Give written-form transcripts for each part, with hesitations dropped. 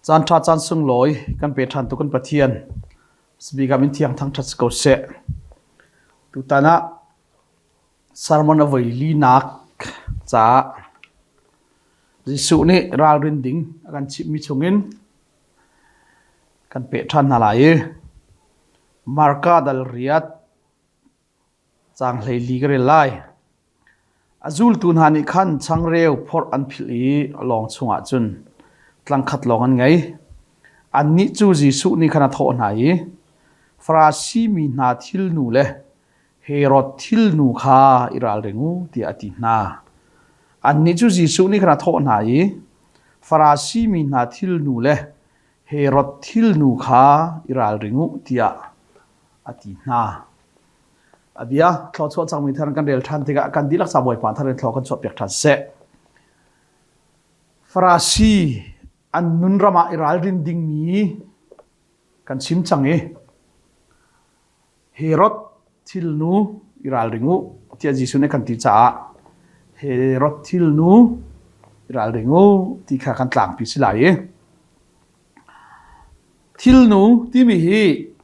Caan ṭha caan sunglawi kan pe ṭhan tu kan Pathian sibik ah min thiang thangṭhat si ko seh. Tutan ah sermon a voi linak caah Jesuh nih ralrin ding a kan chimhmi chungin kan peh ṭhan hna lai i Marka dal riat Caang 14 ka rel lai. A zultu hna nih khan changreu phorh an philh i lawng chungah cun tlangkhat lawng an ngei. Annih cu Jesuh nih khan a thawh hna i, Farasi mi hna thilnu le Herod thilnu kha i ralring u, tiah a ti hna. Annih cu Jesuh nih khan a thawh hna i, Farasi mi hna thilnu le Herod thilnu kha i ralring u, tiah a ti hna. A bia thluachuah cangmi thar kan rel ṭhan tikah kan dihlak ca Bawipa thar in thlua kan chuahpiak ṭhan seh. Farasi an nun ram ah i ralrin dingmi kan chim cang i Herod thilnu i ralring u tiah Jesuh nih kan ti caah Herod thilnu i ralring u ti kha kan tlangpi si lai i Thilnu timi hi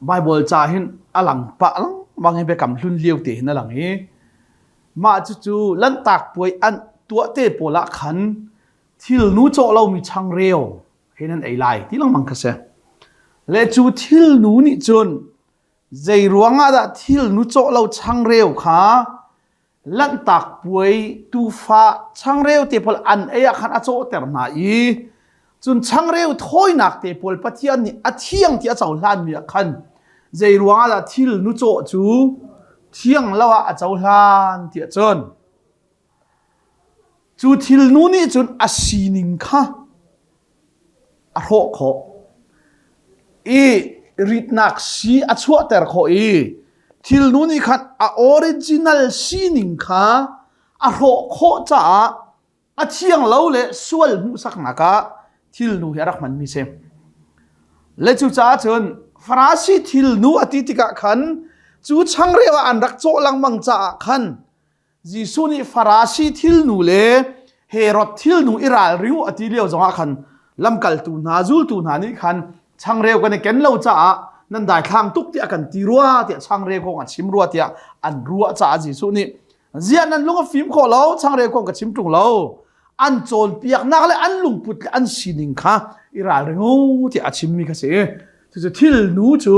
Baibal ca hin a lang pah lengmang i biakam hlun lio te hin a lang i mah cucu Lanhtak puai an tuah te pawl ah khan thilnu cawh lomi changreu he nan ei lai ti lengmang kha si. Le cu thilnu nih cun zei ruangah dah thilnu cawh lo changreu kha Lanhtak puai tuufa changreu te pawl an ei ah khan a cawhter hna i cun changreu thawinak te pawl Pathian nih a thiang ti a cohlanmi ah khan zei ruangah dah thil nucawh cu thiang lo ah a cohlan tiah cun cu thil nu nih cun a sining kha a hrawh khawh i ritnak sii a chuahter khawh i thilnu nih khan a original sining kha a hrawh khawh caah a thiang lo le sual hmuhsaknak ah thilnu hi a rak hmanmi si. Le cucaah cun Farasi thilnu a ti tikah khan cu changreu ah an rak cawh lengmang caah khan Jesuh nih Farasi thilnu le Herod thilnu i ralring u a ti lio zongah khan lamkaltu hna zultu hna nih khan changreu kan i ken lo caah nan daithlang tuk tiah kan ti rua tiah changreu kong a chim rua tiah an ruah caah Jesuh nih ziah nan lung a fim khawh lo changreu kong ka chim ṭung lo an cawnpiaknak le an lungput le an sining kha i ralring u tiah a chimmi kha si. Cucu thilnu cu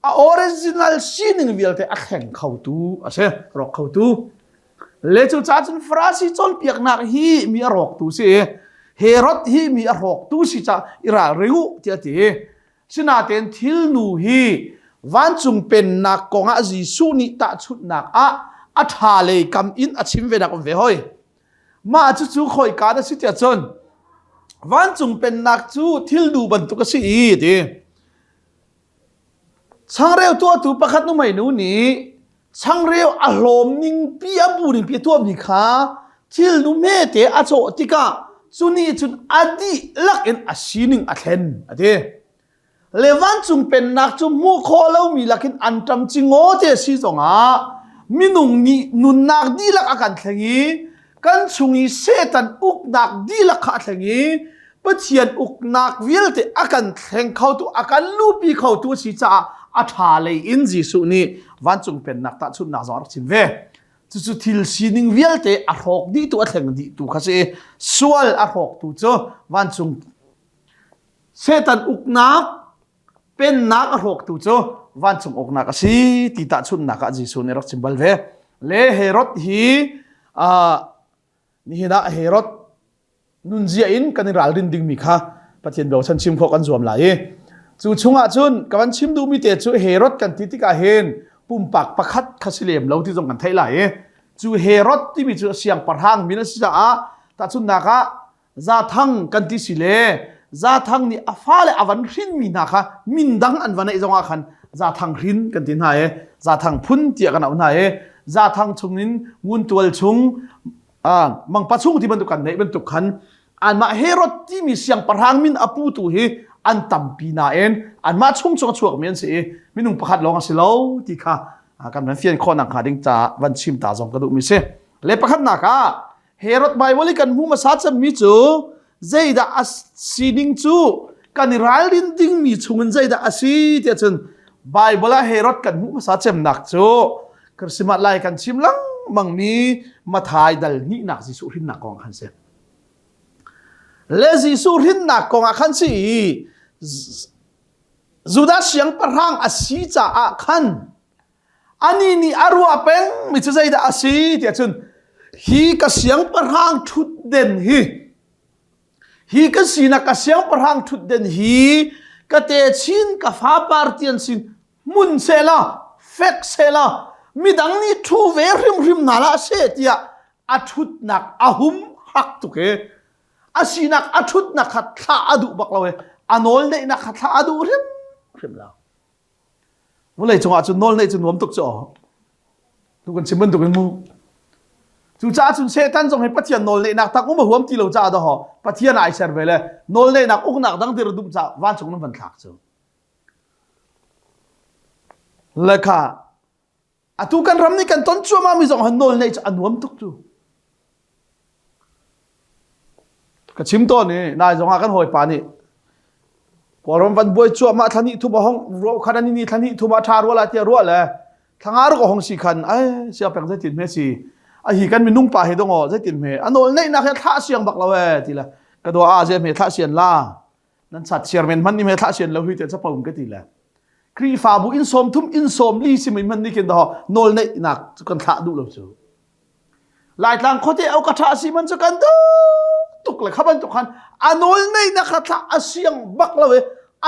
a original sining vialte a thleng khotu a si rawk khotu le cu ca cun Farasi cawnpiaknak hi mi a rawktu si Herod hi mi a rawktu si ca i ralring u tiah ti sinain thilnu hi vancung pennak kongah Jesuh nih tahchunhnak ah a ṭha lei kam in a chim ve nak um ve hoi mah cucu khoika na si tiah cun vancung pennak cu thilnu bantuk a si i ti Changreu tuahtu pakhat nuhmeinu nih changreu a hlawm ningpi a bu ningpi a tuahmi kha thilnu hmete a cawh tikah cu nih cun a dihlak in a sining a thlen a ti. Le vancung pennak cu hmuh khawh lomi lakin anṭam cingaw te si zongah minung nih nunnak dihlak a kan thleng i kan chung i Satan uknak dihlak kha a thleng i Pathian uknak vialte a kan thleng khotu a kan lupi khotu a si caah a ṭha lei in Jesuh nih vancung pennak tahchunhnak zong a rak chim ve. Cucu thil sining vialte a hrawk dihtu a thleng dihtu kha si i sual a hrawktu cu vancung Satan uknak pennak a hrawktu cu vancung uknak a si ti tahchunhnak ah Jesuh nih rak chim bal ve. Le Herod hi uh, nihin ah Herod nunzia in kan i ralrin dingmi kha Pathian bochan chim khawh kan zuam lai i cu chungah cun ka van chim duhmi te cu Herod kan ti tikah hin pumpak pakhat kha si lem lo ti zong kan theih lai i cu Herod timi cu siangpahrang min a si caah tahchunhnak ah Zathang kan ti si le Zathang nih a fale a van hrinmi hna kha min dang an va neih zongah khan Zathang hrin kan ti hna i Zathang phun tiah kan auh hna i Zathang chungin nguntual chung mangpa chung ti bantuk kan neih bantuk khan anmah Herod timi siangpahrang min a putu hi an tampi nain anmah chung chung a chuakmi an si i minung pakhat lawng a si lo ti kha kan van fian khawh nak hnga ding caah van chim ta zong ka duhmi si. Le pakhatnak ah Herod Bible i kan hmu hmasa cemmi cu zeidah a sining cu? Kan i ralrin dingmi chungin zeidah a si tiah cun Bible ah Herod kan hmuh hmasa cemnak cu Christmas lai kan chim lengmang mi Mathai dal hnihnak Jesuh hrinnak kong khan si. Le Jesuh hrinnak kong ah khan si i Judah siangpahrang a si caah khan anih nih a ruah peng mi cu zeidah a si tiah cun hi ka siangpahrang ṭhutden hi hi ka sinak ka siangpahrang ṭhutden hi ka techin ka fapar tian sin hmun sehla fek sehla midang nih ṭhu ve hrimhrim hna hlah seh tiah a ṭhutnak a hum hak tuk e a sinak a ṭhutnak kha thlah a duh bak lo e a nawl neihnak kha thlah a duh hrimhrim lo vawlei cungah cun nawl neih cu nuam tuk cu tu kan chim bantuk in mu cucaah cun Satan zong hi Pathian nawl neihnak tak um a huam ti lo caah dah Pathian ai ser ve le nawl neihnak uknak dang dir duh caah vancung nan van thlak cu le kha Atu kan ram nih kan ton cuahmah mi zong han nawl neih cu a nuam tuk cu. Ka chim tawn i nai zong ah kan hawipa nih Kawlram van buai cuahmah thla hnih thum a hong ruah khan ani ni thla hnih thum ah ṭha ruah la tiah ruah le thla nga ruk a hong si khan ai sia peng zeitin hme si a hi kan minung pa hi dong aw zeitin hme a nawl neihnak hi thlah siang bak lo e ti le ka dua a ze hme thlah sian la nan chat chairman hman ni me thlah sian lo hi te chapo ka ti le Khrihfabu in sawm thum in sawm li si man ni kin do nawl neih nak cu kan thlah duh lo cu Laitlang khuate au ka tha si man cu kan du tuk le khaban tuk khan a nawl nei na kha thlah a siang bak lo e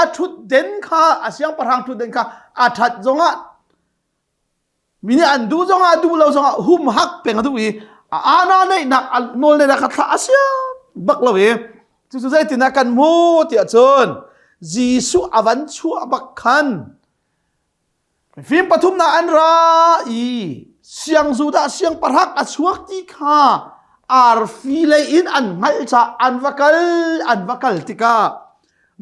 a thut den kha a siang pahrang thut den kha a that zongah Mi nih an duh zongah duh lo zongah humhak peng a duh i a ana neihnak a nawl neihnak kha thlah a siang bak lo i cucu zeitindah kan hmu tiah cun Jesuh a van chuah bak khan mifim pathumnak an ra i siang Judah siangpahrang a chuak ti kha arfi lei in an hngalh caah an va kal an va kal tikah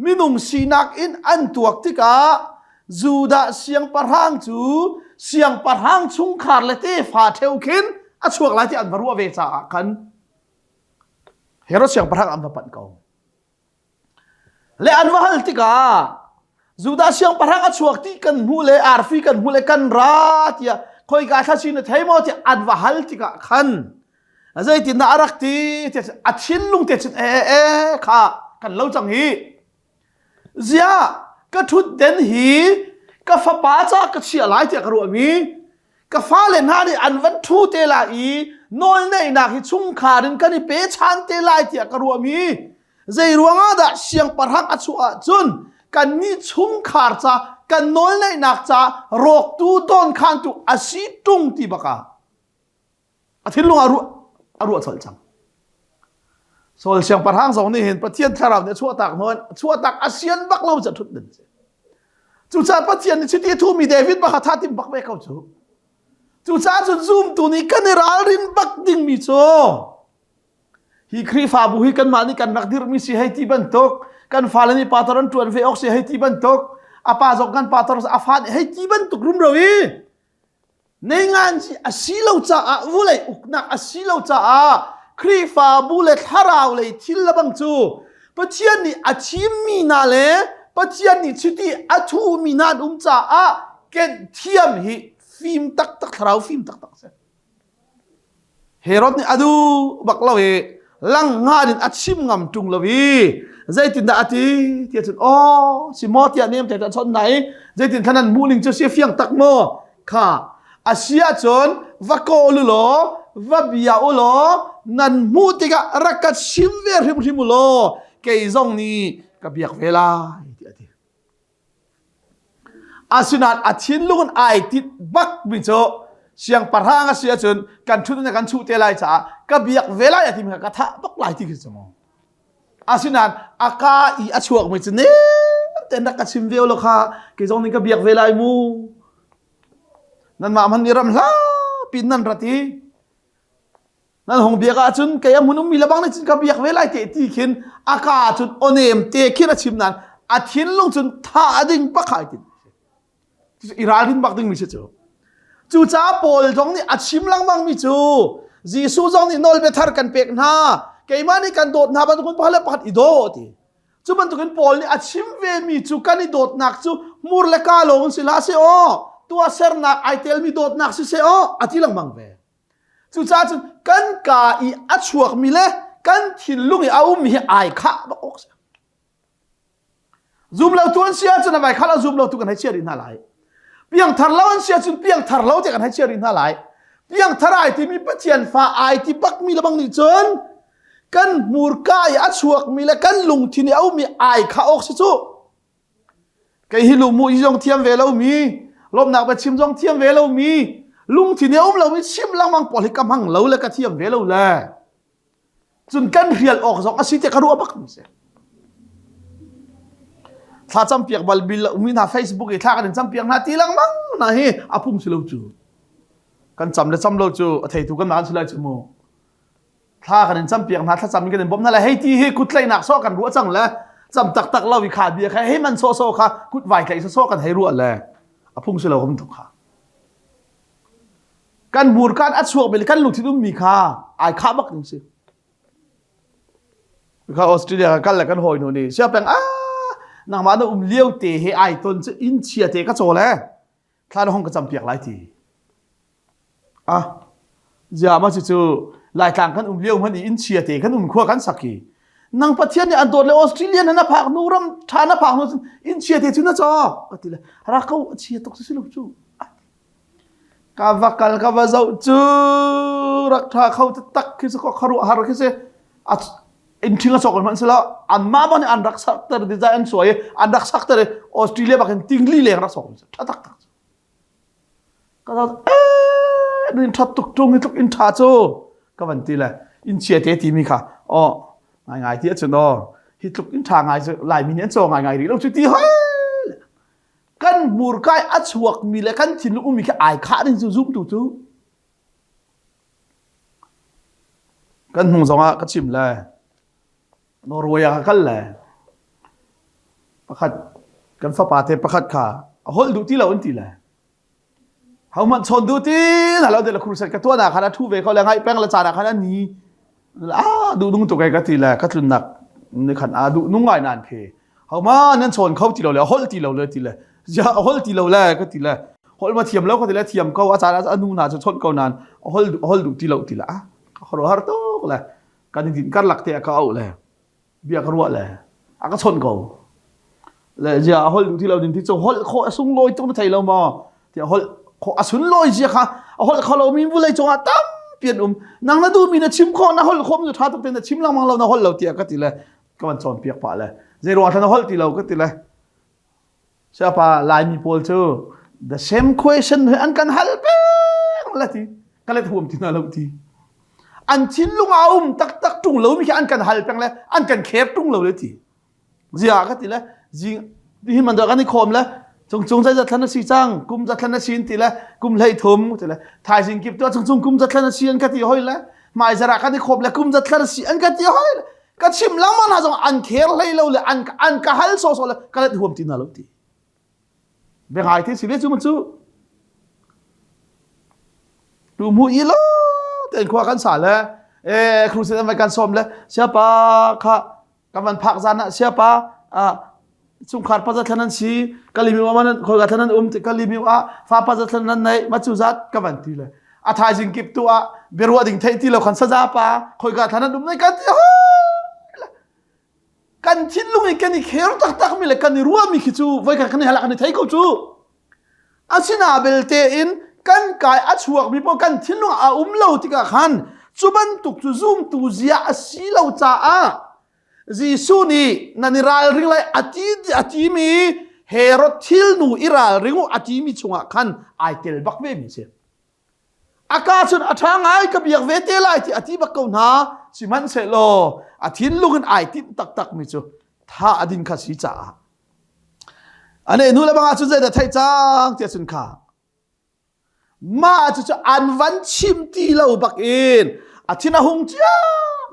minung sinak in an tuak tikah Judah siangpahrang cu siangpahrang chungkhar le tefa ṭheo khin a chuak lai ti an va ruah ve caah khan Herod siangpahrang an va panh ko. Le an va hal tikah Judah siangpahrang a chuak ti kan hmuh le arfi kan hmuh le kan ra tiah khoika thla sin na thei maw tiah an va hal tikah khan zeitindah a rak ti a thinlung te cun e e kha kan lo cang hi ziah ka ṭhutden hi ka fapa ca ka chiah lai tiah ka ruahmi ka fale hna nih an van ṭhu te lai i nawlneihnak hi chungkhar in kan i pe chan te lai tiah ka ruahmi zei ruangah dah siangpahrang a chuah ahcun kannih chungkhar ca kan nawlneihnak ca rawktu dawnkhantu a si ṭung ti bakah a thinlung ah ruah a ruah colh cang Saul siangpahrang zong nih hin Pathian thlarau nih a chuahtak hnuan chuahtak a sian bak lo ca thut din si cucaah Pathian nih chiti thumi David bak tha tim bak ve ko cu cucaah cun zumtu nih kan i ralrin bak dingmi cu hi Khrihfabu hi kanmah nih kan rak dirhmi si hei ti bantuk kan fale nih pastor an ṭuan ve awk si hei ti bantuk a pa zong kan pastor a fa nih hei ti bantuk rumro i Neinganzi a si lo caah vulei uknak a si lo caah Khrihfabu le thlarau lei thil le bang cu Pathian nih a thimmi hna le Pathian nih chiti a thuhmi hna an um caah kenh thiam hi fim taktak thlarau fim taktak a si. Herod nih a duh bak lo i langngan in a chim ngam ṭung lo i zeitindah a ti tiah cun aw si maw tiah nem te chon na i zeitin thlan an hmuh ning cu si fiang tak maw kha a si ahcun va kawl u law va bia u law nan hmuh tikah rak ka chim ve hrimhrim u law kei zong nih ka biak ve lai tiah a ti Asinain a thinlung in ai tit bak mi cu siangpahrang a si ahcun kan ṭhut in kan chuh te lai caah ka biak ve lai a timi kha ka thah bak lai ti khi cu mu. Asinain a ka i a chuak mi cu nem tein rak ka chim ve lo kha kei zong nih ka biak ve lai mu. Nanmah hmanh nih ram hla pin nan rat i nan hong biak ahcun kei a hmun ummi lebang nih cun ka biak ve lai te ti khin a ka cun onem te khin a chim nain a thinlung cun tha a ding bak ai tin i ralrin bak ding mi si cu cucaah Paul zong nih a chim lengmang mi cu Jesuh zong nih nawlbia thar kan pek hna keimah nih kan dawt hna bantukin pakhat le pakhat i daw ti. Cu bantukin Paul nih a chim vemi cu kan i dawtnak cu hmur le ka lawng si hlah seh aw, tuahsernak ai telmi dawtnak si seh aw, a ti lengmang ve. Cucaah cun kan ka i a chuakmi le kan thinlung i a ummi hi ai khah bak awk si. Zumlotu an si ahcun a vai khal a zumlotu kan hei chia rih hna lai. Piangthar lo an si ahcun piangthar lo te kan hei chia rih hna lai. Piangthar ai timi Pathian fa ai ti bakmi lebang nih cun kan hmurka i a chuakmi le kan lungthin i a ummi ai kha awk si cu. Kei hi lungmu i zong thiam ve lomi, lawmhnak biachim zong thiam ve lomi, lungthin i a um lomi chim lengmang pawl hi ka hmang lo le ka thiam ve lo le. Cun kan hrial awk zong a si tiah ka ruah bak mi si. Thla campiak bal bil mi hna Facebook i thla kan in campiak hna ti lengmang hna hi a phung si lo cu. Kan cam le cam lo cu a theitu kan naan si lai cu mu. Thla kan in campiak hna thlacam in kan in bawmh hna le hei ti hi kut tlaihnak sawh kan ruah cang le cam taktak lo i kha bia kha hei man sawh sawh kha kut vai tlaih sawh kan hei ruah le a phung si lo kam tuk kha. Kan hmurka a chuak mi le kan lungthin ummi kha ai khah bak ding si. Kha Australia ka kal le kan hawi nu nih sia peng ah nangmah na um lio te he ai ton cu inn chia te ka cawl he thla na hong ka cam piak lai ti. Ah zia ma cu Laitlang kan um lio hman i inn chia te kan um khua kan sak i nang Pathian nih an dawt le Australia na phak nu ram tha na phak nu inn chia te cu na caw ka ti le ra ko chia tuk si lo cu Ka va kal ka va zoh cu rak ṭha kho taktak khi si khuaruah har khi si. Inn ṭhing a cawk in hmanh silo anmah bang nih an rak sakter design an suai i an rak sakter i Australia bak in tingli leng rak sok ṭha taktak. Ka zoh ee inn ṭhat tuk ṭung hi tluk inn ṭha cu ka van ti le inn chia te timi kha aw ngai ngai ti ahcun aw hi tluk inn ṭha ngai cu Laimi nih an caw ngai ngai rih lo cu ti hoi kan hmurka i a chuakmi le kan thinlung ummi khi ai khah ding cu zumtu cu kan hnung zongah ka chim le Norway ah ka kal le pakhat kan fapa te pakhat kha a holh duh ti lo an ti le Hohmanh chawn duh ti hna lo le crusade ka tuah nak khan a thu ve ko le ngaih peng le caan ah khan a ni ah duh nung tuk e ka ti le ka tlunnak ni khan a duh nung ngai nan phe homa nan chawn kho ti lo le holh ti lo le ti le ja holh ti lo le ka ti le holh ma thiam lo ka ti le thiam ko a caan a nu na chu chon ko nan hol hol duh ti lo ti le a ka har tuk le kan din karlak te ka au le bia ka ruah le a ka chawnh ko le zia a holh duh ti lo ding ti cu holh khawh a sunglawi tuk na thei lo maw tiah holh khawh a sunlawi zia kha a holh kho lomi vulei cungah tampi an um nang na duhmi na chim khawh na holh khawh mi tha tuk te na chim lengmang lo na holh lo tiah ka ti le ka van cawn piak pah le zei ruang na holh ti lo ka ti le Siapa Laimi pawl cu the same question hi an kan hal peng la ti ka let huam ti hna lo ti an thinlung a um taktak ṭung lo mi khi an kan hal peng le an kan kher ṭung lo le ti zia ka ti le zing hi man kan i khawm le cung cung zai zathlan a si cang kum zathlan a si ti le kum hlei thum ti le thaizing kip tu cung cung kum zathlan a si an ka ti hoi le mai zara kan i khawm le kum zathlan a si an ka ti hoi le ka chim lengmang hna zong an kher hlei lo le an an ka hal sawsawh le ka let huam ti hna lo ti biangai te si ve cu cu tu mu i lo ten khua kan sa le e crusade an vai kan som le siapa kha kan van phak zan ah siapa a chungkhar pa za thlan an si kalimiu ah man khoi ka thlan an um ti kalimiu ah fa pa za thlan an nei ma cu zat ka van ti le a thaizing kip tu ah biaruah ding theih ti lo khan saza pa khoi ka thlan an um nei kan ti kan thinlung i kan i kher taktak mi le kan i ruah mi khi cu voi khat kan i halak kan i thei ko cu asina belte in kan kai a chuak mi paoh kan thinlung a um lo tikah khan cu bantuk cu zumtu zia a si lo caah Jesuh nih nan i ralring lai a ti a timi Herod thilnu i ralring u a timi chungah khan ai tel bak ve mi si. A ka cun a ṭha ngai ka biak ve te lai ti a ti bak ko hna sihmanhsehlaw a thinlung in ai tinh taktak mi cu tha a din kha si caah ane nu le bang ah cun zeidah theih cang tiah cun kha Mah cucu an van chim ti lo bak in a thin a hung cia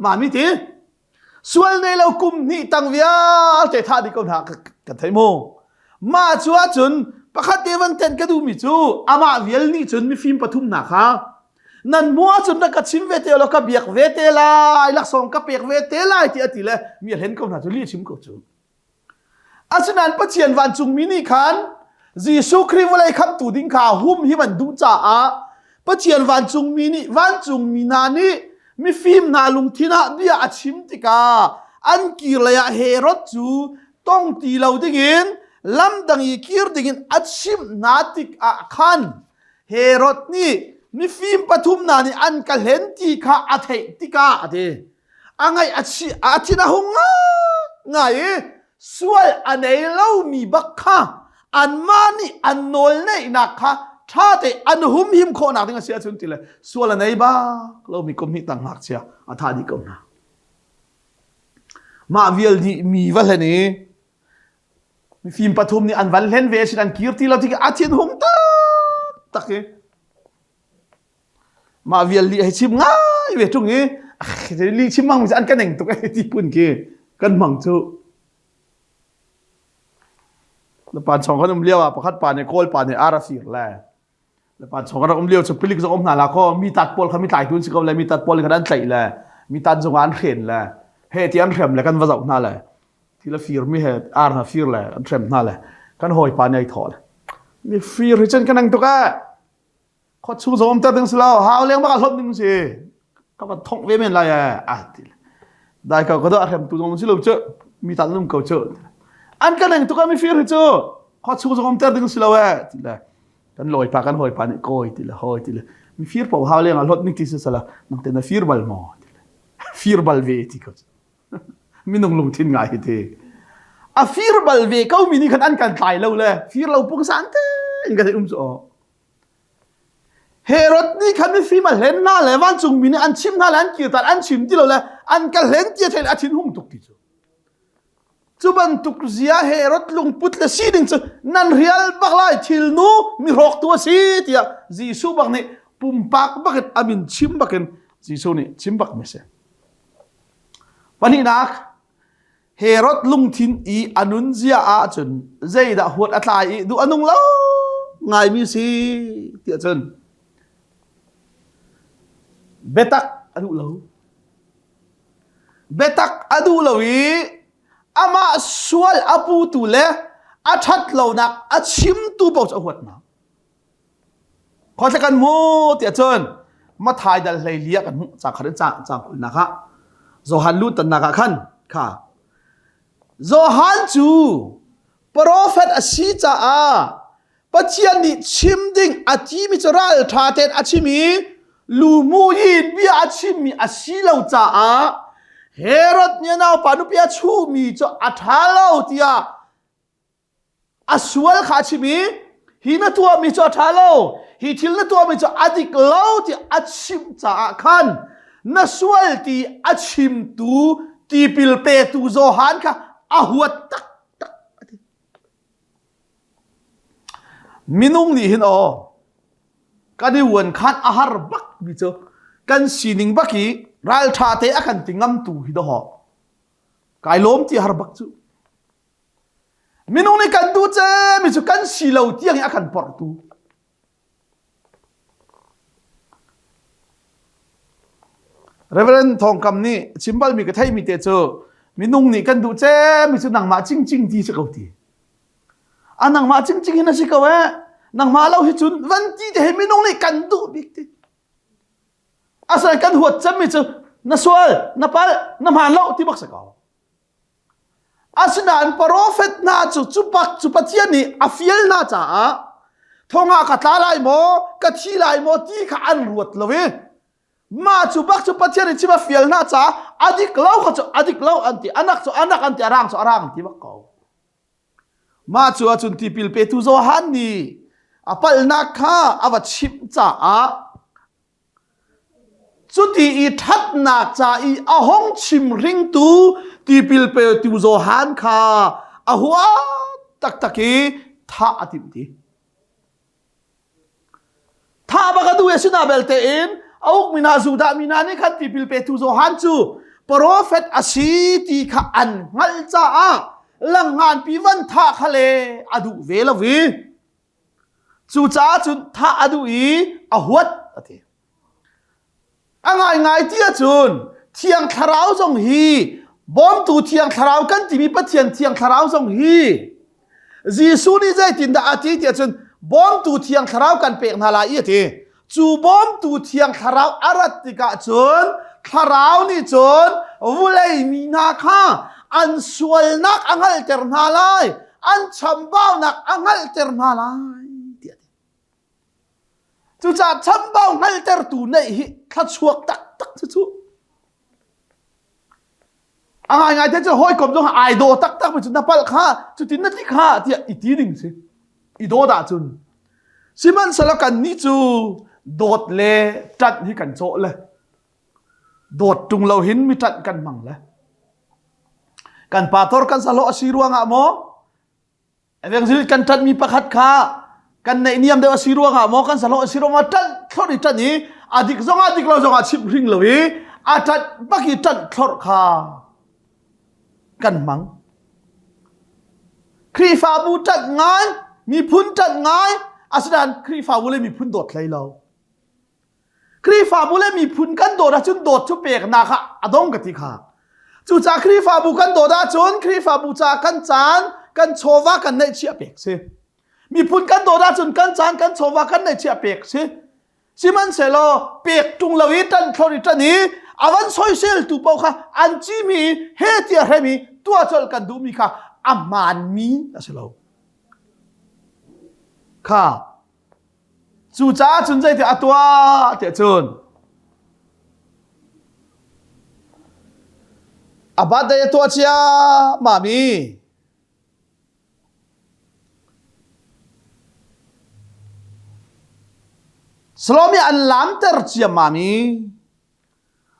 mami ti sual nei lo kum hnih tang vialte thah dih ko hna kan thei mu mah cu ahcun pakhat te van ten ka duhmi cu amah vial nih cun mifim pathum hna kha nan mu ahcun na ka chim ve te law ka biak ve te lai laksawng ka pek ve te lai ti a ti le mi a hlen ko hna cu lih a chim ko cu. Asinain Pathian vancungmi nih khan Jesuh Khrih vawlei khamhtu ding kha hum hi an duh caah Pathian vancungmi nih vancungmi hna nih mifim hna lungthin ah bia a chim tikah an kir lei ah Herod cu tong ti lo dingin lam dang i kir dingin a chimh hna tikah khan Herod nih mifim pathum hna nih an ka hlen ti kha a theih tikah a ti. A ngaih a chi a thin a hung ngai i sual a nei lomi bak kha anmah nih an nawl neihnak kha ṭha te an humhim khawhnak ding a si ahcun ti le sual a nei bak lomi kum hnih tang ngakchia a thah dih ko hna. Mah vial dih mi va hlen i mifim pathum nih an van hlen ve sin an kir ti lo tik a thin hung tak tak i mah vial li hei chim ngai ve ṭung i li chim mang an kan eng tuk e ti phun khi kan hmang cu Lapan chong kan um lio ah pakhat pa nih kawl pa nih ar a fir le Lapan chong kan um lio cu pilik zong um hna la kho mi tat pawl kha mi tlai tun si ko le mi tat pawl khan an tlaih le mi tat zong an hren le he ti an hrem le kan va zoh hna le thil a fir mi he ar hna fir le an hrem hna le kan hawi pa nih ai thawh le mi fir hi cun kan ang tuk eh Khua chung zong um ter ding si lo hau leng bak a hlawt ding si ka va thongh ve men lai eh a ti dai ko ka do a hrem tu zong si lo cu mi tan lum ko cu an kan eng tuk mi fir hi cu khua chung zong um ter ding si lo eh ti le kan lawi pa kan hawi pa nih kawi ti le hawi ti le mi fir po hau leng a hlawt ning ti si sala nang te na fir bal maw ti le fir bal ve ti ko minung lungthin ngai hi ti a fir bal ve ko mi nih khan an kan tlai lo le fir lo pungsan te in kan um cu Herod nih khan mifim a hlen hna le vancungmi nih an chimh hna le an kirtan an chim ti lo le an ka hlen ti a theih le a thin hung tuk ti cu. Cu bantuk zia Herod lungput le sining cu nan rial bak lai thilnu mi hrawktu a si tiah Jesuh bak nih pumpak bakin a min chim bakin Jesuh nih chim bak mi si. Pahnihnak Herod lungthin i a nunzia ahcun zeidah huat a tlai i duh a nung lo ngaimi si tiah cun biatak a duh lo. Biatak a duh lo i amah sual a putu le a ṭhat lonak a chimtu paoh cu a huat hna. Khuathla kan hmu tiah cun Mathai dal hlei li ah kan hmuh ca khat in ca ca kulnak ah Johan lu tannak ah khan kha Johan cu profet a si caah Pathian nih chim ding a timi cu ral ṭha tein a chim i lumu in bia a chimmi a si lo caah Herod nih a naupa nupi a chuhmi cu a ṭha lo tiah a sual kha a chim i hi na tuahmi cu a ṭha lo hi thil na tuahmi cu a dik lo ti a chimh caah khan na sual ti a chimtu tipil petu Johan kha a huat taktak a ti minung nih hin aw kan i uan khan a har bak mi cu kan sining bak i ralṭha te a kan ti ngamtu hi dawh kai lawm ti har bak cu Minung nih kan duh cemi cu kan si lo tiang i a kan porhtu. Reverend Thawng Kam nih chim balmi ka theimi te cu minung nih kan duh cemi cu nangmah cingcing ti si ko ti. A nangmah cingcing hin a si ko eh. Nangmah lo hi cun van ti te hi minung nih kan duh bik ti. Asinain kan huat cemmi cu na sual, na palh, na hmaan lo ti bak si ko. Asinain profet hna cu cu bak cu Pathian nih a fial hna caah thong ah ka tla lai maw, ka thi lai maw ti kha an ruat lo i mah cu bak cu Pathian nih chim a fial hna caah a dik lo kha cu a dik lo an ti, anak cu anak an ti, a rang cu a rang an ti bak ko. Mah cu ahcun tipil petu Johan nih a palhnak kha a va chimh caah Cuti i ṭhatnak ca i a hung chimhringtu tipil petu Johan kha a huat taktak i thah a timh ti. Thah bak a duh i asina belte in a ukmi hna Judah mi hna nih khan tipil petu Johan cu profet a si ti kha an hngalh caah langnganpi van thah kha le a duh ve lo i Cucaah cun thah a duh i a huat a ti. A ngaingai ti ahcun Thiang Thlarau zong hi Bawmtu Thiang Thlarau kan timi Pathian Thiang Thlarau zong hi Jesuh nih zeitindah a ti tiah cun bawmtu Thiang Thlarau kan pek hna lai i a ti. Cu bawmtu Thiang Thlarau a rat tikah cun Thlarau nih cun vulei mi hna kha an sualnak a hngalhter hna lai, an chambaunak a hngalhter hna lai tiah a ti. Cucaah chambau hngalhtertu neih hi thluachuak taktak cu cu. A ngaingai te cu hawikom zong ai daw taktak mi cu na palh kha cutin na ti kha tiah i ti ding si. I dawt ahcun. Sihmanhsehlaw kannih cu dawt le ṭanh hi kan cawh le dawt ṭung lo hin mi ṭanh kan hmang le kan pastor kan sahlawh a si ruangah maw Evangelist kan ṭanhmi pakhat kha kan neihniam deuh a si ruangah maw kan sahlawh a si ruangah ṭanh thlorh i ṭanh i a dik zongah dik lo zongah chimh hring lo i a ṭanh bak i ṭanh thlorh kha kan hmang. Khrihfabu ṭanh ngai, miphun ṭanh ngai, asinain Khrihfabu le miphun dawt hlei lo. Khrihfabu le miphun kan dawt ahcun dawt cu peknak ah a dong ka ti kha. Cucaah Khrihfabu kan dawt ahcun Khrihfabu caah kan caan, kan chawva kan neihchiah pek si. Miphun kan dawt ahcun kan caan, kan chawva kan neihchiah pek si. Sihmanhsehlaw pek ṭung lo i ṭan thlor i ṭan i a van soiseltu paoh kha an cimi he tiah hrem i tuah colh kan duhmi kha a hmaanmi a si lo. Kha Cucaah cun zeiti a tuah tiah cun a birthday a tuah ciammam i Salome an lamter ciammam i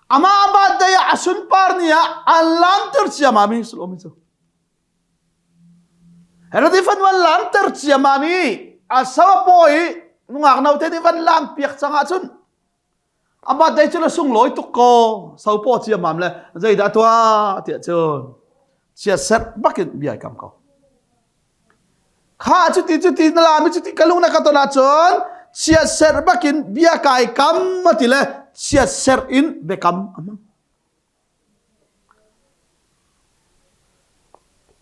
amah a birthday ah a sunpar ni ah an lamter ciammam i Salome cu Herod i fanu an lamter ciammam i a sau i nungak note nih van lam piak cang ahcun amah dei cu le sunglawi tuk ko sopaw ciammam le zeidah tuah tiah cun chiatserh bakin bia kam ko kha cuti cuti na lam i cuti ka lung na ka ton ahcun chiatserh bakin bia kai kam ati le chiatserh in biakam a hmang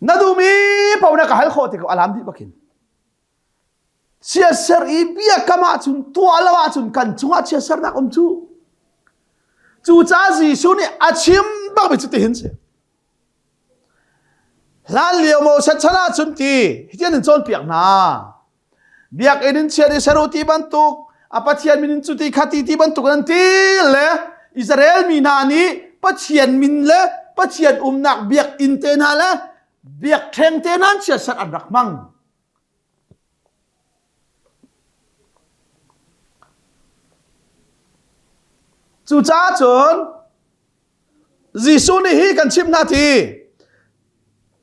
Na duhmi paoh na ka hal khawh tikah a lam dih bakin. Chiatser i biakam ahcun tuah lo ahcun kan cungah chiatsernak um cu. Cucaah Jesuh nih a chim bakmi cu tihin si. Hlan lio Moses chan ahcun ti hitian in cawnpiak hna. Biakinn in chiat i ser u ti bantuk, a Pathian min in cuti khati ti bantuk an ti le Israel mi hna nih Pathian min le Pathian umnak biakinn te hna le biakṭheng te hna an chiatserh an rak hmang. Cucaah cun Jesuh nih hi kan chimh hna ti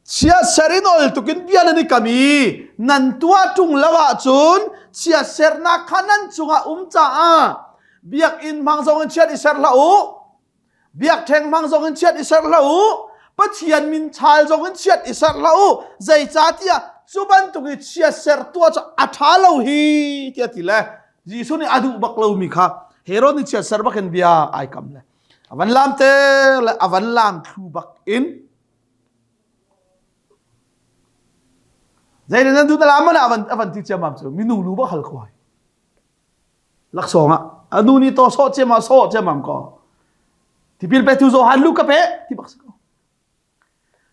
chiatser in ol tukin bia nan i kam i nan tuah ṭung lo ahcun chiatsernak kha nan cungah um caah biakinn hmang zong in chiat i ser hlah u biakṭheng hmang zong in chiat i ser hlah u Pathian min chal zong in chiat i ser hlah u zeicahtiah cu bantuk i chiatser tuah cu a ṭha lo hi tiah ti le Jesuh nih a duh bak lomi kha Herod nih chiatser bak in bia ai kam le a van lam te le a van lam thlu bak in zei nan duh na lam mana avan avan ti ciamam cu minung lu bak hal ko ai laksawng ah anu ni to so ciam ah so ciamam ko tipil pe tu Johan lu ka pe ti bak si ko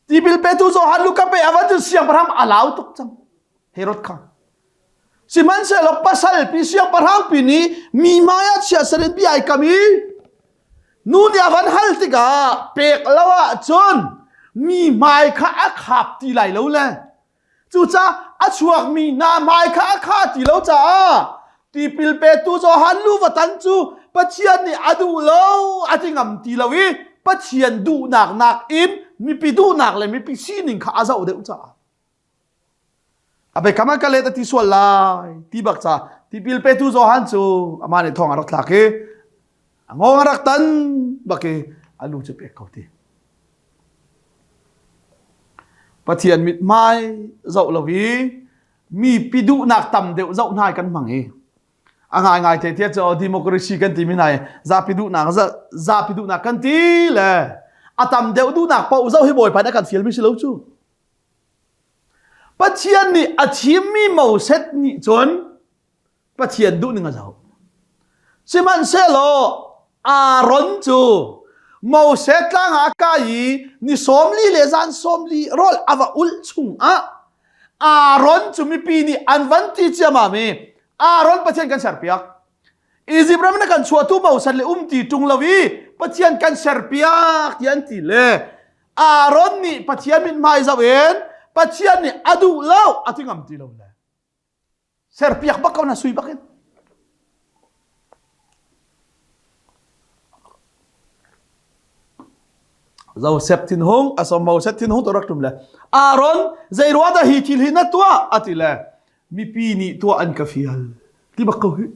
Tipil petu Johan lu ka pe avan cu siangpahrang a lau tuk cang. Herod kha. Sihmanhsehlaw pasal pi siangpahrang pi nih mi hmai ah chiatser in bia ai kam i nu nih a van hal tikah pek lo ahcun mi hmai kha a khap ti lai lo le Cucaah a chuakmi hna hmai kha a kha ti lo caah tipil petu Johan lu va tan cu Pathian nih a duh lo a ti ngam ti lo i Pathian duhnak nakin mipi duhnak le mipi sining kha a zoh deuh caah a biakam ah ka let a ti sual lai ti bak ca tipil petu Johan cu amah nih thong a rak thlak i a ngawng a rak tan bak i a lu cu pek ko ti Pathian mithmai zoh lo i mipi duhnak tam deuh zoh hna kan hmang i a ngaingai te tiah cu democracy kan timi hna i zapi duhnak zapi duhnak kan ti le A tam deuh duhnak paoh zoh hi Bawipa nih a kan fialmi si lo cu. Pathian nih a thimmi Moses nih cun Pathian duhning a zoh. Sihmanhsehlaw Aaron cu Moses tlang ah a kai i ni 40 le zan 40 rawl a va ulh chungah Aaron cu mipi nih an van ti ciamam i Aaron Pathian kan serpiak. Izipt ram in kan chuahtu Moses le um ti ṭung lo i Pathian kan serpiak ti an ti le Aaron nih Pathian mithmai zoh in Pathian nih a duh lo a ti ngam ti lo le serpiak bak ko na sui bak in Joseph thinhung asom Moses thinhung to rak tum le Aaron zei ruah dah hi thil hi na tuah ati le mipi nih tuah an ka fial ti bak ko hi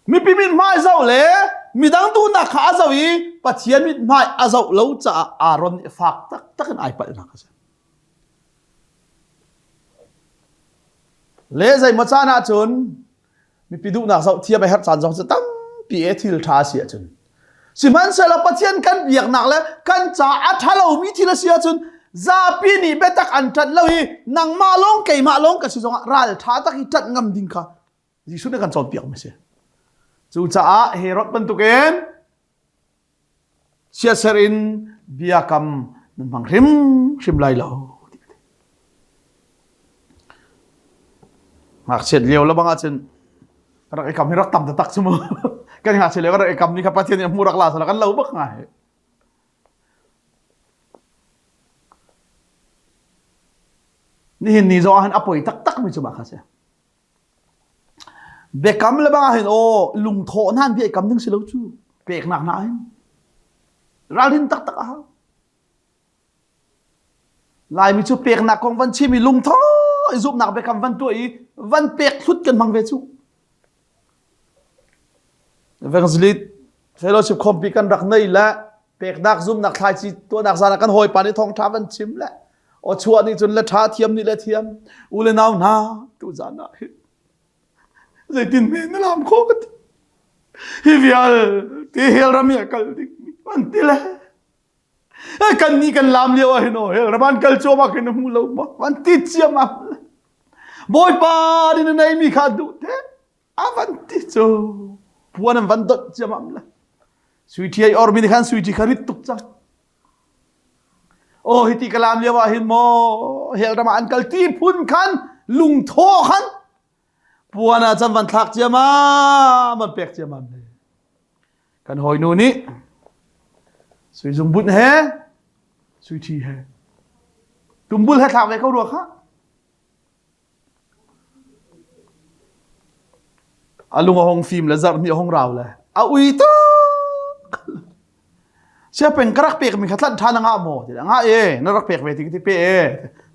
mipi mit hmai zoh le midang duhnak kha a zoh i Pathian mit hmai a zoh lo caah Aaron nih fak taktak in ai palhnak a si Le zeimaw caan ahcun mipi duhnak zoh thiam a herh caan zong cu tampi e thil ṭha a si ahcun. Sihmanhsehlaw Pathian kan biaknak le kan ca a ṭha lomi thil a si ahcun zapi nih biatak an ṭanh lo i nangmah lawng keimah lawng ka si zongah ral ṭha tak i ṭanh ngam ding kha Jesuh nih kan cawnpiakmi a si. Cucaah Herod bantukin Siaserh in biakam nan hmang hrimhrim lai lo. Ngakchiat lio le bang ahcun rak i kam hi rak tam taktak cu mu. Kan ngakchiat lio rak i kam ni kha Pathian nih a hmu rak la sala kan lo bak ngai. Nihin ni zong ah hin a poi taktak mi cu mah kha si. Biakam le bang ah hin aw lungthawh hna bia i kam ding si lo cu peknak hna hin ralrin taktak a hau. Laimi cu peknak kong van chim i lungthawh i zumhnak biakam van tuah i van pek hlut kan hmang ve cu. Evangelist fellowship khawmpi kan rak nei le peknak zumnak thlaici tuahnak zan ah kan hawipa nih thawngṭha van chim le aw chuah nih cun le ṭha thiam nih le thiam u le nau hna tu zan ah hin zeitin me na lam kho ka ti hi vial ti hel ram i a kal ding mi an ti le kan ni kan lam lio ah hin aw hel ram an kal cuam ah khin na hmu lo ma an ti ciam am bawipa ni na nei mi kha duh te a van ti cu puan an van donh ciamam le sui ṭhi ai ormi nih khan sui ṭhi kha rit tuk cang oh hiti ka lam lio ah hin maw hell ram ah an kal ti phun khan lungthaw khan puan ah chan van thlak ciamam van pek ciamam le kan hawinu nih sui zungbunh he sui ṭhi he tumbul he thlak ve ko rua kha A lung a hung fim le zarh hnih a hung rau le a ui tuk. Siapeng ka rak pek mi kha tlanh ṭhan a ngah maw? Ti ngah e, na rak pek ve ti ti pe e.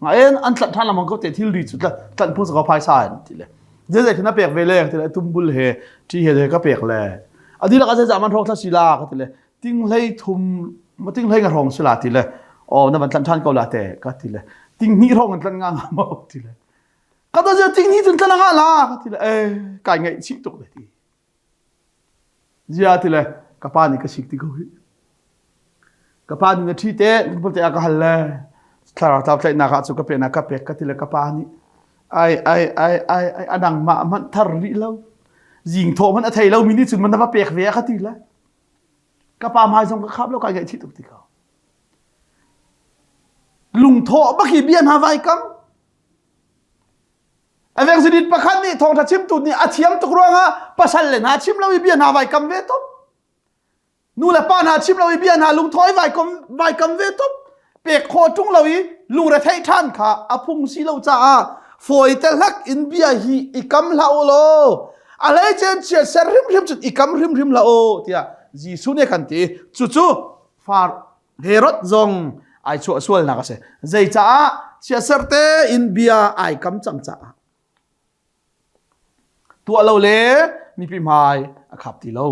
Ngah e, an tlanh ṭhan lamang ko te thil ri cu tlanh phung ko phaisa in ti le. Zeizei khi na pek ve le ti le tumbul he ṭhi he ka pek le. A dihlak a zeizah man hrawk thla si la ka ti le ting hlei thum ma ting hlei nga hrawng si la ti le oh na van tlanh ṭhan ko la te ka ti le ting hnih hrawng in tlanh nga nga maw ti le ka ta zia ting hnih cun tlanh nga la ka ti le eh kai ngaih chih tuk le ti zia ti le ka pa nih ka sik ti ko hi ka pa nih na ṭhi te te a ka hal le thlarau tlau tlaihnak ah cu ka pe na ka pek ka ti le ka pa nih ai ai ai ai ai anang mah hmanh thar rih lo zing thawh hmanh a thei lo mi nih cun man na va pek ve a ka ti le Ka pa hmai zong ka khap lo kai ngaihchih tuk ti ko. Lungthawh bak hi bia hna vai kam. Evangelist pakhat nih thawngtha chimtu nih a thiam tuk ruangah pasal le hna chim lo i bia hna vai kam ve tuk. Nu le pa hna chim lo i bia hna lungthawh i vai kam vai kam ve tuk. Pek khawh ṭung lo i lungretheih ṭhan kha a phung si lo caah fawite hlak in bia hi i kam hlah u law a hleicen chiatser hrimhrim cun i kam hrimhrim hlah u tiah Jesuh nih a kan ti. Cucu far Herod zong ai chuah sualnak a si. Zeicaah chiatser tein bia ai kam cang caah tuah lo le mipi hmai a khap ti lo.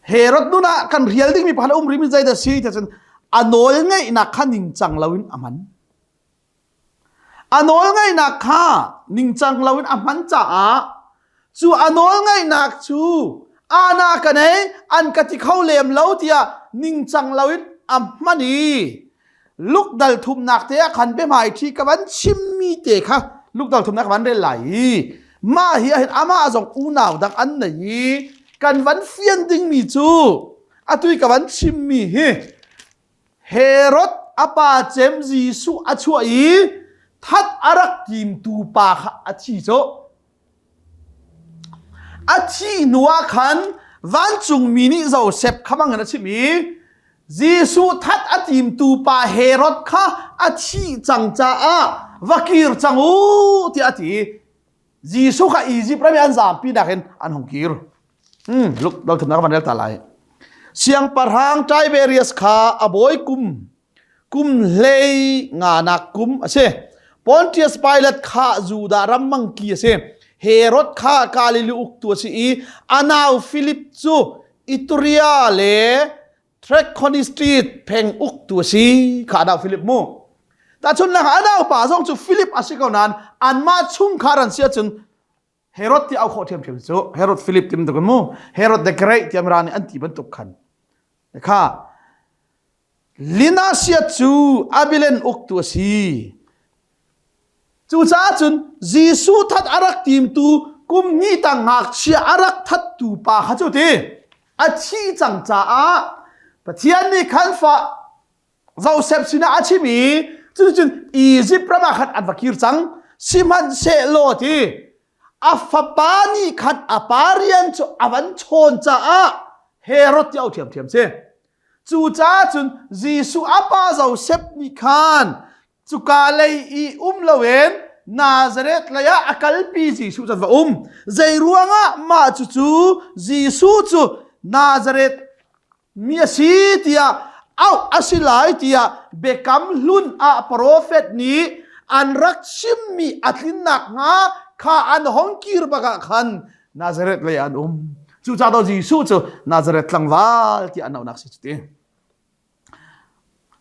Herod nun ah kan rial dingmi pakhat a um rihmi zeidah si ti cun a nawl ngeihnak kha ningcang loin a hman. A nawl ngeihnak kha ningcang loin a hman caah Cu a nawl ngaihnak cu ana ka nei an ka ti kho lem lo tiah ningcang loin a hman i lukdal thumnak te ah khan biahmai ṭhi ka van chimmi te kha lukdal thumnak ka van rel lai i mah hi ahhin amah zong unau dang an nei i kan van fian dingmi cu atu i ka van chimmi hi Herod a pa cem Jesuh a chuah i that a rak timtu pa kha a thi cu A thih hnuah khan vancungmi nih Josef kha bangin a chimh i Jesuh that a timtu pa Herod kha a thih cang caah va kir cang u tiah a ti. Jesuh kha Izipt ram i an zampi nakin an hung kir. Hmm, look, dal thumnak van rel ta lai. Siangpahrang Tiberius kha a bawi kum kum hlei nganak kum a si. Pontius Pilate kha Judah ram mangki a si. Herod kha Galilee uktu a si i a nau Philip cu Ituria le Trachonistrid pheng uktu a si kha a nau Philip mu. Tahchunhnak a nau pa zong cu Philip a si ko nain anmah chungkhar an si ahcun Herod ti au khawh ṭhiamṭhiam cu Herod Philip ti bantuk mu Herod the Great ti Mirang nih an ti bantuk khan kha Linasia cu Abilen uktu a si. Cucaah cun Jesuh that a rak timtu kum hnih tang ngakchia a rak thattu pa kha cu ti a thih cang caah Pathian nih khan fa Joseph sinah a chim i cuticun Izipt ram ah khan an va kir cang. Sihmanhsehlaw ti a fapa nih khan a pa rian cu a van chawn caah Herod ti au ṭhiamṭhiam si. Cucaah cun Jesuh a pa Joseph nih khan cuka lei i um loin Nazareth lei ah a kalpi Jesuh cu an va um. Zei ruangah mah cucu Jesuh cu Nazareth mi a si tiah auh a si lai tiah biakam hlun ah profet nih an rak chimmi a tlinnak hnga kha an hong kir bak ah khan Nazareth lei an um. Cucaah Jesuh cu Nazareth tlangval tiah an auhnak si cu ti.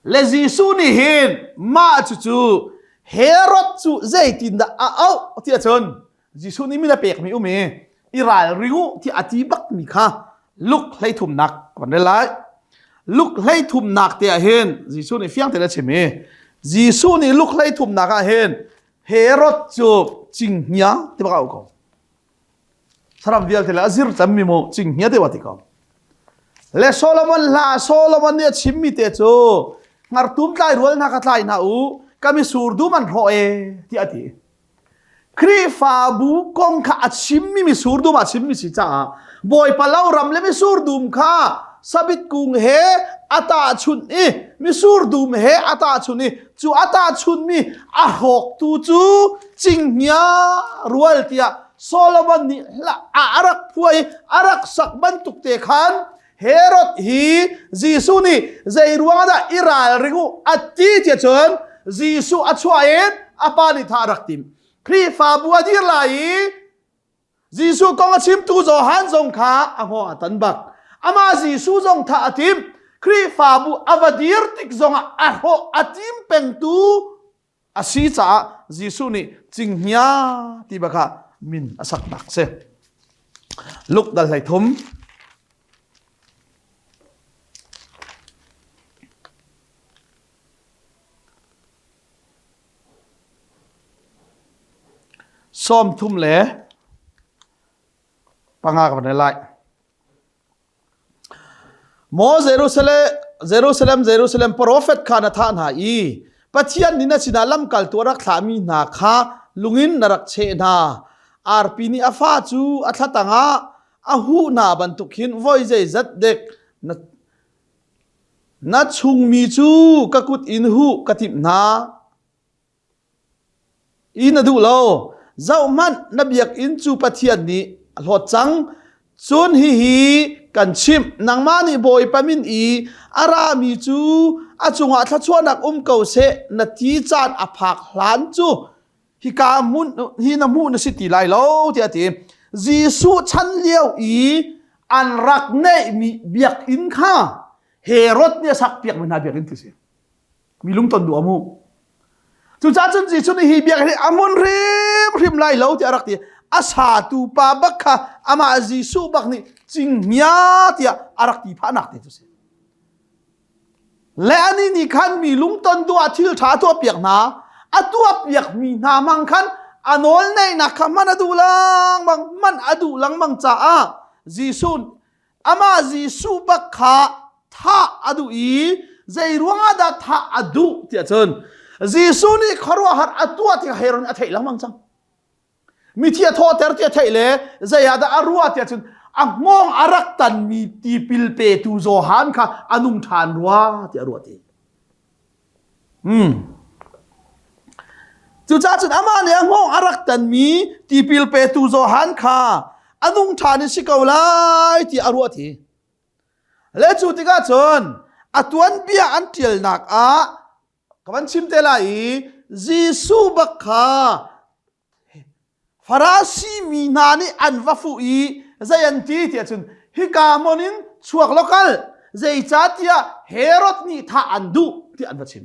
Le Jesuh nih hin mah cucu Herod cu zeitindah a auh tiah cun Jesuh nih min a pekmi um i i ralring u tiah a ti bakmi kha Luke hleithumnak kan rel lai. Luke hleithumnak te ah hin Jesuh nih fiang tein a chim i Jesuh nih Luke hleithumnak ah hin Herod cu cinghngia ti bak a auh ko. Saram vialte le a zir tammi mu cinghngia te wa ti ko. Le Solomon hla Solomon nih a chimmi te cu ngartum tlai rual hna ka tlai hna u ka misur dum an hrawh e tiah a ti. Khrihfabu kong kha a chimmi misur dum a chimmi si caah Bawipa lo ram le misur dum kha sabit kung he a tahchunh i misur dum he a tahchunh i cu a tahchunhmi a hrawktu cu cinghngia rual tiah Solomon nih a rak phuah i a rak sak bantuk te khan Herod hi Jesuh nih zei ruang dah i ralring u a ti tiah cun Jesuh a chuah in a pa nih thah a rak tim. Khrihfabu a dir lai i Jesuh kong a chimtu Johan zong kha a hngawng a tan bak. Amah Jesuh zong thah a tim. Khrihfabu a va dir tik zongah a hrawh a tim pengtu a si caah Jesuh nih cinghngia ti bak ah min a saknak si. Luke dal 13 35 ka van lai. Maw Jerusalem, Jerusalem, Jerusalem, profet kha na thah hna i Pathian nih na sinah lamkaltu a rak thlahmi hna kha lungin na rak cheh hna. Arpi nih a fa cu a thla tangah a huh hna bantuk hin voi zeizat dek na, na chungmi cu ka kut in huh ka timh hna. I na duh lo. Zohhmanh, na biakinn cu Pathian nih a hlawt cang. Cun hihi kan chimh, nangmah nih Bawipa min i a rami cu a cungah thluachuahnak um ko seh na ti caan a phak hlan cu hika hmun hi na hmuh na si ti lai lo tiah a ti. Jesuh chan lio i an rak neihmi biakinn kha Herod nih a sakpiakmi hna biakinn ti si. Mi lungton duh amu. Cucaah cun Jesuh nih hi biakinn hi a hmun hrimhrim lai lo tiah a rak ti. A satu pa bak kha amah Jesuh bak nih cinghngia tiah a rak ti phahnak te cu si. Le anih nih khan mi lungton duh ah thil ṭha a tuahpiak hna. A tuahpiakmi hna hmang khan a nawl neihnak kha hman a duh lengmang, hman a duh lengmang caah Jesuh amah Jesuh bak kha thah a duh i zei ruangah dah thah a duh tiah cun Jesuh nih khuaruahhar a tuah ti Herod nih a theih lengmang cang. Mithi a thawhter ti a theih le zei ah dah a ruah tiah cun a hngawng a rak tanmi tipil petu Johan kha a nung ṭhan rua tiah a ruah ti. Hmm. Cucaah cun amah nih a hngawng a rak tanmi tipil petu Johan kha a nung ṭhan in si ko lai tiah a ruah ti. Le cu tikah cun a tuanbia an ṭialnak ah ka van chim te lai i Jesuh bak kha Farasi mi hna nih an va fuh i zei an ti tiah cun hika hmun in chuak law kal zeicahtiah Herod nih thah an duh tiah an va chim.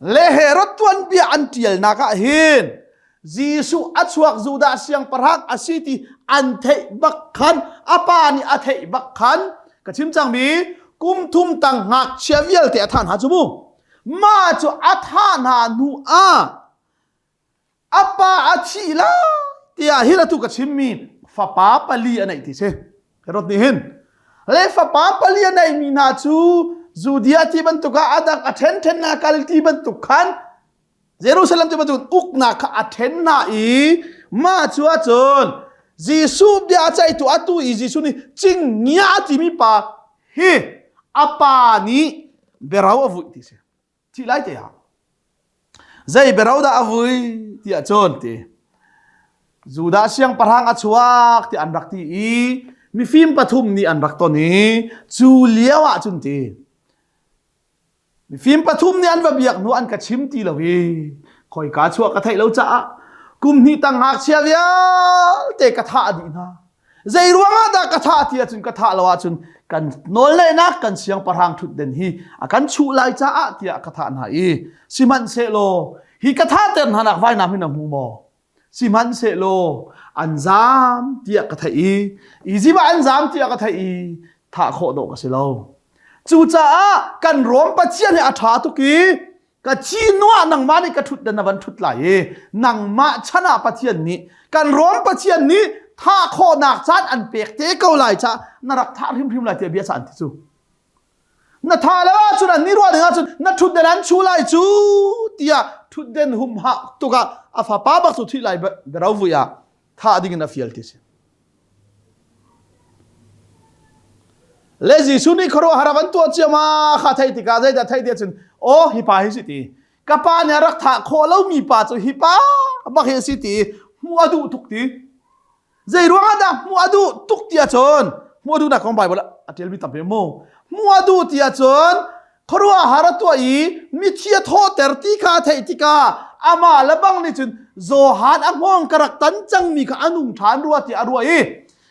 Le Herod tuanbia an ṭialnak ah hin Jesuh a chuak Judah siangpahrang a si ti an theih bak khan a pa nih a theih bak khan ka chim cangmi kum thum tang ngakchia vialte a thah hna cu mu mah cu a thah hna hnu ah a pa a thih lai tiah hin atu ka chimmi fapa pali a neih ti si Herod nih hin le fapa pali a neihmi hna cu Judea ti bantuk ah a dang a ṭhenṭhen na kal ti bantuk khan Jerusalem cu bantuk uknak kha a ṭhen hna i mah cu ahcun Jesuh bia a ceihtu atu i Jesuh nih cingia a timi pa hi a pa nih biaro a vuih ti si. Thih lai te ah. Zei biaro dah a vui ti ahcun ti. Judah siangpahrang a chuak ti an rak ti i mifim pathum nih an rak ton i cu lio ahcun ti Mifim pathum nih an va biak hnu an ka chim ti lo i khoika chuah ka theih lo caah kum hnih tang ngakchia vialte ka thah dih hna. Zei ruangah dah ka thah ti ahcun ka thah lo ahcun kan nawlneihnak kan siangpahrang ṭhutden hi a kan chuh lai caah tiah ka thah hna i sihmanhsehlaw hi ka thahter hna nak vainam hi na hmu maw? Sihmanhsehlaw an zaam tiah ka theih i Izipt ah an zaam tiah ka theih i thah khawh dawh ka si lo. Cucaah kan Rom Pathian hi a ṭha tuk i ka thi nuah nangmah nih ka ṭhutdan na van ṭhut lai i nangmah chan ah Pathian nih kan Rom Pathian nih thah khawhnak caan an pek te ko lai caah na rak thah hrimhrim lai tiah bia ca an ti cu. Na tha lo ahcun an ni ruah ding ahcun na ṭhutden an chu lai cu tiah ṭhutden humhak tuk ah a fapa bak cu thih lai biaro vui ah thah ding in a fial ti si. Le Jesuh nih khuaruahhar a van tuah ciama kha theih tikah zeidah theih ti ahcun aw hi pa hi si ti ka pa nih a rak thah khawh lomi pa cu hi pa bak hi a si ti hmuh a duh tuk ti Zei ruangah dah hmuh a duh tuk ti ahcun hmuh a duhnak kong Bible a ṭialmi tampi mu. Hmuh a duh ti ahcun khuaruahhar a tuah i mithi a thawhter ti kha a theih tikah amah le bang nih cun Johan a hngawng ka rak tan cangmi kha a nung ṭhan rua tiah a ruah i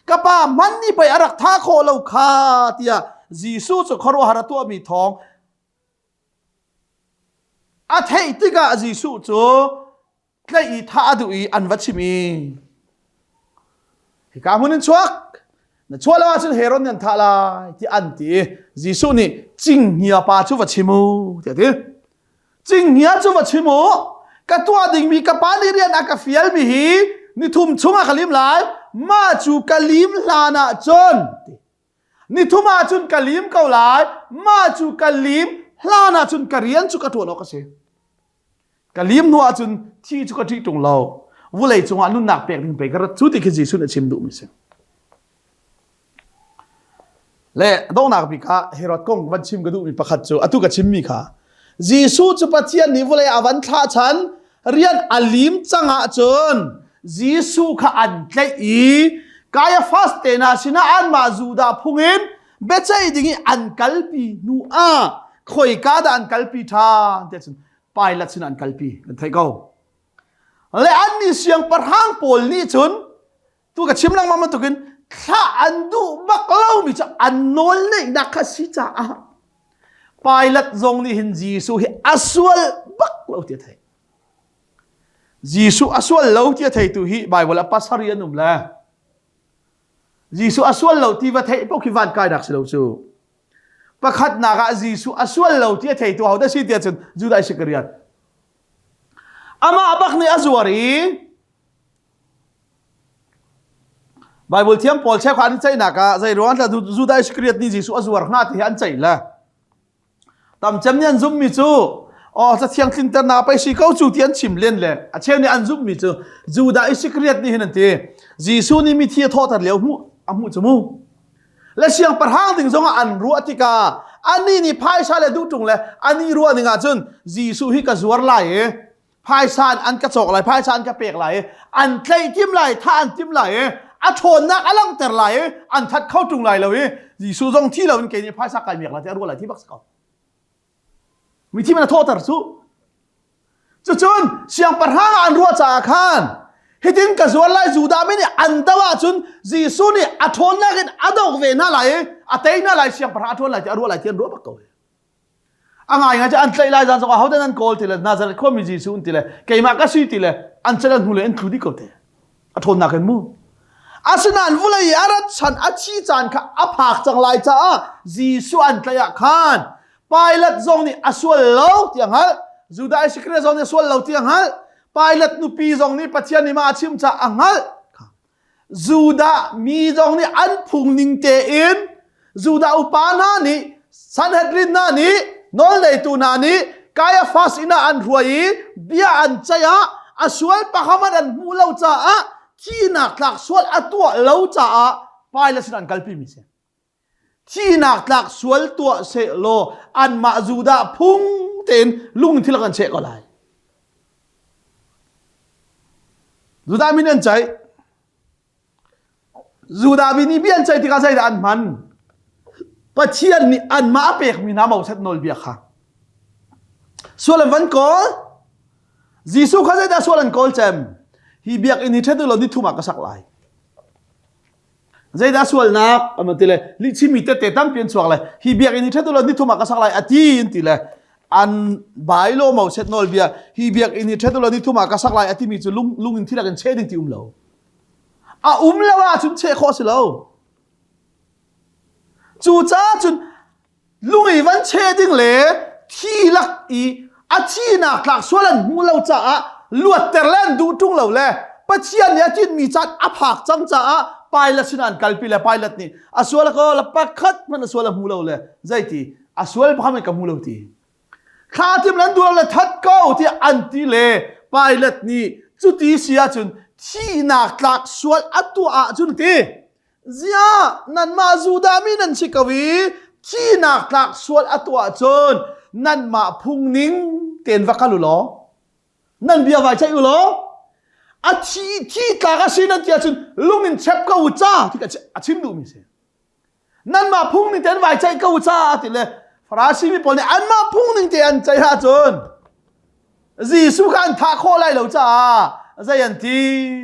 ka pa hman nih pei a rak thah khawh lo kha tiah Jesuh cu khuaruahhar a tuahmi thawng a theih tikah Jesuh cu tlaih i thah a duh i an va chim i hika hmun in chuak na chuah lo ahcun Herod nih an thah lai ti an ti i Jesuh nih cinghngia pa cu va chim u tiah a ti cinghngia cu va chim u ka tuah dingmi ka pa nih rian a ka fialmi hi nithum chungah ka lim lai mah cu ka lim hlan ah cun nithum ah cun ka lim ko lai mah cu ka lim hlan ah cun ka rian cu ka ṭuan awk a si Ka lim hnu ahcun thi cu ka ṭih ṭung lo. Vulei cungah nunnak pek ding pei ka rat cu ti khi Jesuh nih a chim duhmi si. Le donghnak bik ah Herod kong van chim ka duhmi pakhat cu atu ka chimmi kha Jesuh cu Pathian nih vulei a van thlah chan rian a lim cang ahcun Jesuh kha an tlaih i Caiaphas te hna sinah anmah Judah phung in biaceih ding i an kalpi hnu ah khoika dah an kalpi ṭhan tiah cun Pilate sin an kalpi kan theih ko. Le annih siangpahrang pawl nih cun tu ka chim lengmang bantukin thlah an duh bak lomi cu an nawl neihnak kha si caah Pilate zong nih hin Jesuh hi a sual bak lo ti a theih. Jesuh a sual lo ti a theitu hi Bible ah pasarih an um le. Jesuh a sual lo ti va theih paoh khi van kainak si lo cu. Pakhatnak ah Jesuh a sual lo ti a theitu hodah si tiah cun Judah Iskariot. Amah bak nih a zuar i Bible thiam pawl cheukhat an ceihnak ah zei ruang dah Judah Iskariot nih Jesuh a zuar hnga ti hi an ceih le. Tamcem nih an zumhmi cu aw cathiang tlinternak pei si ko cu ti an chim len le a cheu nih an zumhmi cu Judah Iskariot nih hin an ti. Jesuh nih mithi a thawhter lio hmuh a hmuh cu mu. Le siangpahrang ding zongah an ruah tikah anih nih phaisa le duh ṭung le anih ruah ning ahcun Jesuh hi ka zuar lai i phaisa in an ka cawk lai phaisa an ka pek lai i an tlaih tim lai thah an tim lai i a ṭhawnnak a langhter lai i an that kho ṭung lai lo i Jesuh zong thi loin kei nih phaisa kai miak lai ti a ruah lai ti bak si ko mithi man a thawhter cu cucun siangpahrang ah an ruah caah khan hitin ka zuar lai Judah mi nih an do ahcun Jesuh nih a ṭhawnnak in a doh ve hna lai i a tei hna lai siangpahrang a ṭhawn lai ti a ruah lai ti an ruah bak ko a ngai ngai cu an tlaih lai zan zong ahodah nan kawl ti le Nazareth khuami Jesuh an ti le keimah ka si ti le an cel an hnu le an tlu dih ko te a ṭhawnnak in mu asinain vulei i a rat chan a thi caan kha a phak cang lai caah Jesuh an tlaih ah khan Pilate zong nih a sual lo ti a hngalh Judah Iskariot zong nih a sual lo ti a hngalh Pilate nupi zong nih Pathian nih mah a chim caah a hngalh Judah mi zong nih an phung ning tein Judah upa hna nih Sanhedrin hna nih nawlneitu hna nih Kaiaphas inn ah an hruai i bia an ceih ah a sual pakhat an hmuh lo caah thihnak tlak sual a tuah lo caah Pilate sin an kalpi mi si. Thihnak tlak sual tuah seh law anmah Judah phung tein lungthil kan cheh ko lai. Judah min an ceih. Judah mi nih bia an ceih tikah zeidah an hman? Pathian nih anmah a pekmi hna Moses nawlbia kha. Sual an van kawl. Jesuh kha zeidah sual an kawl cem? Hi biakinn hi ṭhet u law ni thum ah ka sak lai. Zeidah sualnak an ti le lihchimmi tette tampi an chuak le hi biakinn hi ṭhet u law ni thum ah ka sak lai a ti an ti le an bailo Moses nawlbia hi biakinn hi ṭhet u law ni thum ah ka sak lai a timi cu lung lung in thilak in cheh ding ti um lo a um lo ahcun cheh khawh si lo cucaah cun lung i van cheh ding le thi lak i a thinak tlak sual an hmuh lo caah luatter le an duh ṭung lo le Pathian nih a tinhmi caan a phak cang caah Pilate sinah an kalpi le Pilate nih a sual ko la pakhat hmanh a sual a hmu lo le zeiti a sual pakhat ka hmu lo ti thla tim lan duh lo le that ko tiah an ti le Pilate nih cuti si ahcun thihnak tlak sual a tuah ahcun ti Ziah nanmah Judah mi nan si ko i thihnak tlak sual a tuah cun nanmah phung ning tein va kal u law nan bia vai ceih u law a thi thi tlak a si nan ti ahcun lung in chep ko u ca ti a chim duhmi si nanmah phung ning tein vai ceih ko u ca ti le Farasi mi pawl nih anmah phung ning te an ceih ahcun Jesuh kha an thah khawh lai lo caah zei an ti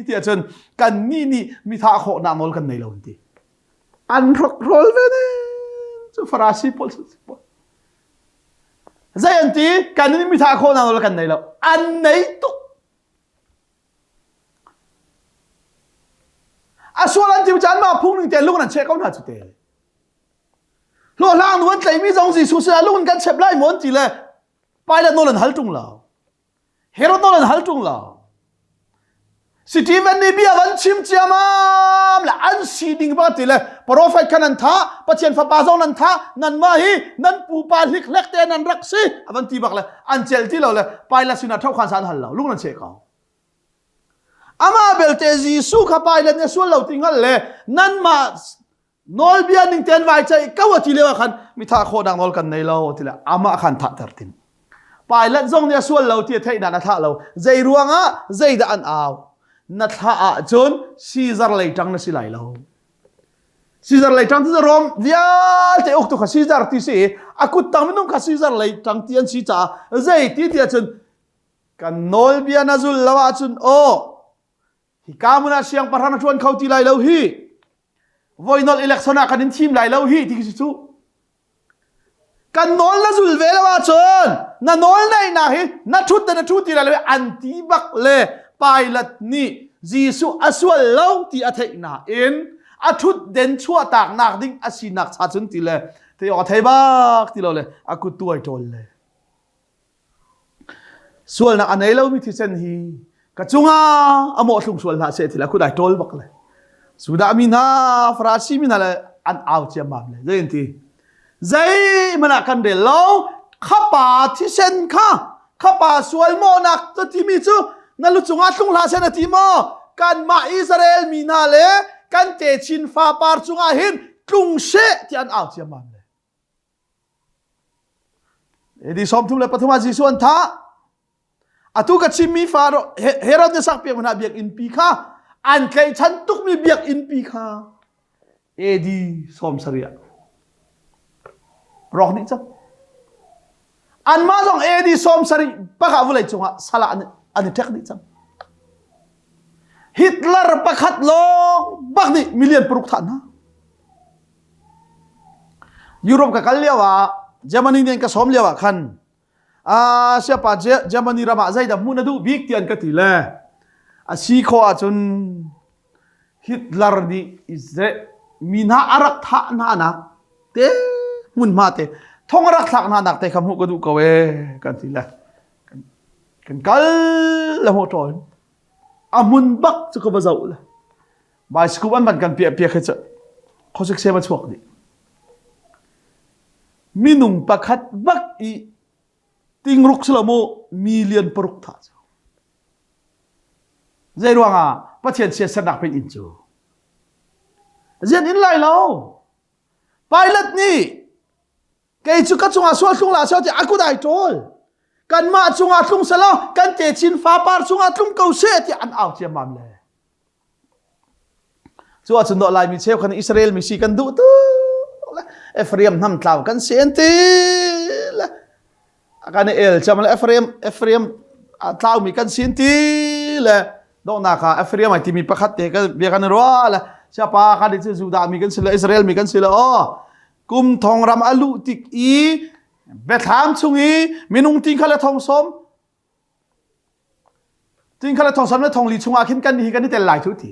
ti ahcun kannih nih mi thah khawhnak nawl kan nei lo an ti. An hrokhrol ve ne cu Farasi pawl cu. Zei an ti kan nih mi thah khawhnak nawl kan nei lo. An nei tuk. A sual an ti caan mah phung ning te lung an cheh ko hna cu te. Hlawhhlang nu an tlaimi zong Jesuh sinah lung in kan chep lai maw an ti le Pilate nawl an hal ṭung lo. Herod nawl an hal ṭung lo. Stephen nih bia van chim ciamam le an si ding ba ti le prophet kha nan thah Pathian fapa zong nan thah nanmah hi nan pupa hlikhlek te nan rak si a van ti bak le an cel ti lo le Pilate sinah ṭhokhan sa an hal lo lung nan cheh ko amah belte Jesuh kha Pilate nih a sual lo ti hngal le nanmah Nawlbia ning tein vai ceih ko a ti lio ah khan mi thah khawhnak nawl kan nei lo ti le amah khan thahter tim. Pilate zong nih a sual lo ti a theih nain a thlah lo. Zei ruangah zeidah an au? Na thlah ahcun Caesar lei ṭang na si lai lo. Caesar lei ṭang ti cu Rom vialte uktu kha Caesar ti si i a kuttang minung kha Caesar lei ṭang ti an si caah zei ti ti ahcun kan nawlbia na zul lo ahcun aw Hika hmun ah siangpahrang na ṭuan kho ti lai lo hi. Voinolh election ah kan in thim lai lo hi ti khi si cu. Kan nawl na zul ve lo ahcun na nawl neihnak hi na ṭhut na ṭhu ti lai lo an ti bak le. Pilate nih Jesuh a sual lo ti a theih nain a ṭhutden chuahtaknak ding a sinak cha cun ti le thei awk a thei bak ti lo le a kut tu ai ṭawl le Sualnak a nei lomi thisen hi ka cungah a mawh thlung sual hlah seh ti le kut ai ṭawl bak le Judah mi hna Farasi mi hna le an au ciammam le zei an ti zeihmanh ah kan rel lo khapa thisen kha khapa sual mawhnak cu timi cu na lu cungah tlung hlah seh na ti maw kanmah Israel mi hna le kan techin fapar cungah hin tlung she ti an au ciammam le AD 33 ah Jesuh an thah. Atu ka chimmi fa Herod nih sak piak hna biakinn pi kha an tlaihchan tukmi biakinn pi kha AD 70 ah rawk nih cang. Anmah zong AD 70 pakah vulei cungah salah an, an i ṭek dih cang. Hitler pakhat lawng bak nih million paruk thah hna. Europe ka kal lio ah Germany nih an ka sawm lio ah khan ah siapa Germany ram ah zeidah hmuh na duh bik ti an ka ti le a si khawh ahcun Hitler nih Israel mi hna a rak thah hna nak te hmunhma te thong a rak thlak hna nak te kha hmuh ka duh ko ee kan ti le kan kal le hmuh ṭawn a hmun bak cu ka va zoh le Bicycle an van kan piah piak hi cu khuasik sem a chuak dih. Minung pakhat bak i tingruk si lo mu million paruk tha cu. Zei ruangah Pathian siasernak pen in cu. Zian in lai lo. Pilot nih kei cu ka cungah sual tlung la seh ti a kut ai ṭawl. Kanmah cungah tlung selaw kan techin fapar cungah tlung ko seh ti an au ciammam le. Cu ahcun dawh Laimi cheu khan Israel mi si kan duh tu le Ephraim hnam tlau kan si an ti le kan i el cam le Ephraim Ephraim tlaumi kan si an ti le donghnak ah Ephraim ai timi pakhat te kan bia kan i ruah le siapa kan i cu Judah mi kan si le Israel mi kan si le aw kum thong ram a luh tik i Bethlehem chung i minung ti kha le thong som Ting kha le thong sam le thong li chungah khin kan hi kan i tel lai cu ti.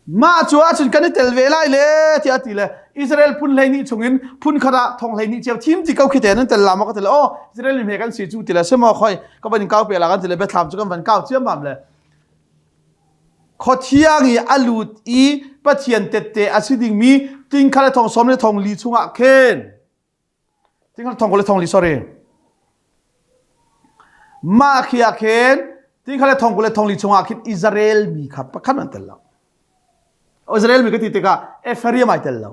Mah cu ahcun kan i tel ve lai le tiah ti le Israel phun hleihnih chungin phun khat ah thong hleihnih cio thim ti ko khi te nan tel la maw ka ti le oh Israel mi he kan si cu ti le semaw khoi ka van in kau pe la kan ti le Bethlehem cu kan van kau ciammam le khothiang i a lut i Pathian tette a si dingmi ting kha le thong som le thong li chungah khin Tingkhat thong kul le thong li sorry. Mah khi ah khin tingkhat le thong kul le thong li chungah khin Israel mi kha pakhat an tel lo. Israel mi ka ti tikah Ephraim ai tel lo.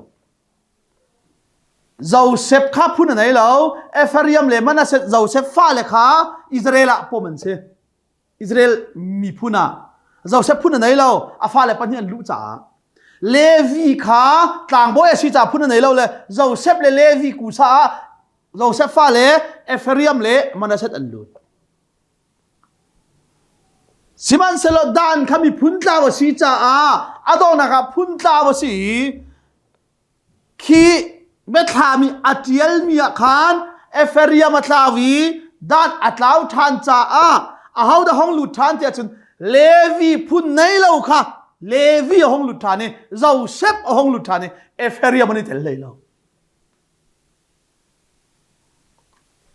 Joseph kha phun a nei lo. Ephraim le Manasseh Joseph fale kha Israel ah pom an si. Israel miphun ah Joseph phun a nei lo a fale pahnih an luh caah Levi kha tlangbawi a si caah phun a nei lo le Joseph le Levi kusa ah Joseph fale Ephraim le Manasseh an lut Sihmanhsehlaw Dan kha miphun tlau a si caah a donghnak ah phun tlau a si i Khi biathlam i a ṭialmi ah khan Ephraim a tlau i Dan a tlau ṭhan caah ahodah hong lut ṭhan tiah cun Levi phun nei lo kha Levi a hong lut ṭhan i Joseph a hong lut ṭhan i Ephraim an i tel hlei lo.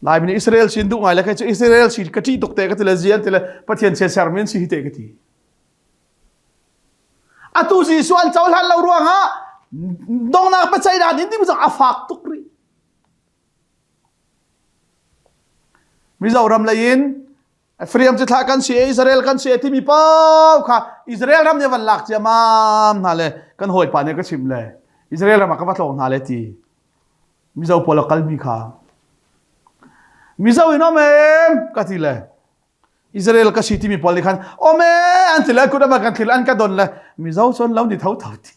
Laimi nih Israel sin duh ngai le kei cu Israel si ka ṭih tuk te ka ti le zian ti le Pathian siasermi an si hi te ka ti. Atu Jesuh an cohlan lo ruangah donghnak biaceihnak in ding zong a fak tuk rih. Mizoram lei in Ephraim cu thlah kan si Israel kan si timi paoh kha Israel ram nih van lak ciamam hna le kan hawipa nih ka chimh le Israel ram ah ka va tlawng hna le ti Mizo pawl a kalmi kha Mizo in om em ka ti le Israel ka si timi pawl nih khan ome an ti le kut ama kan thil an ka don le Mizo cun lo ni tho tho ti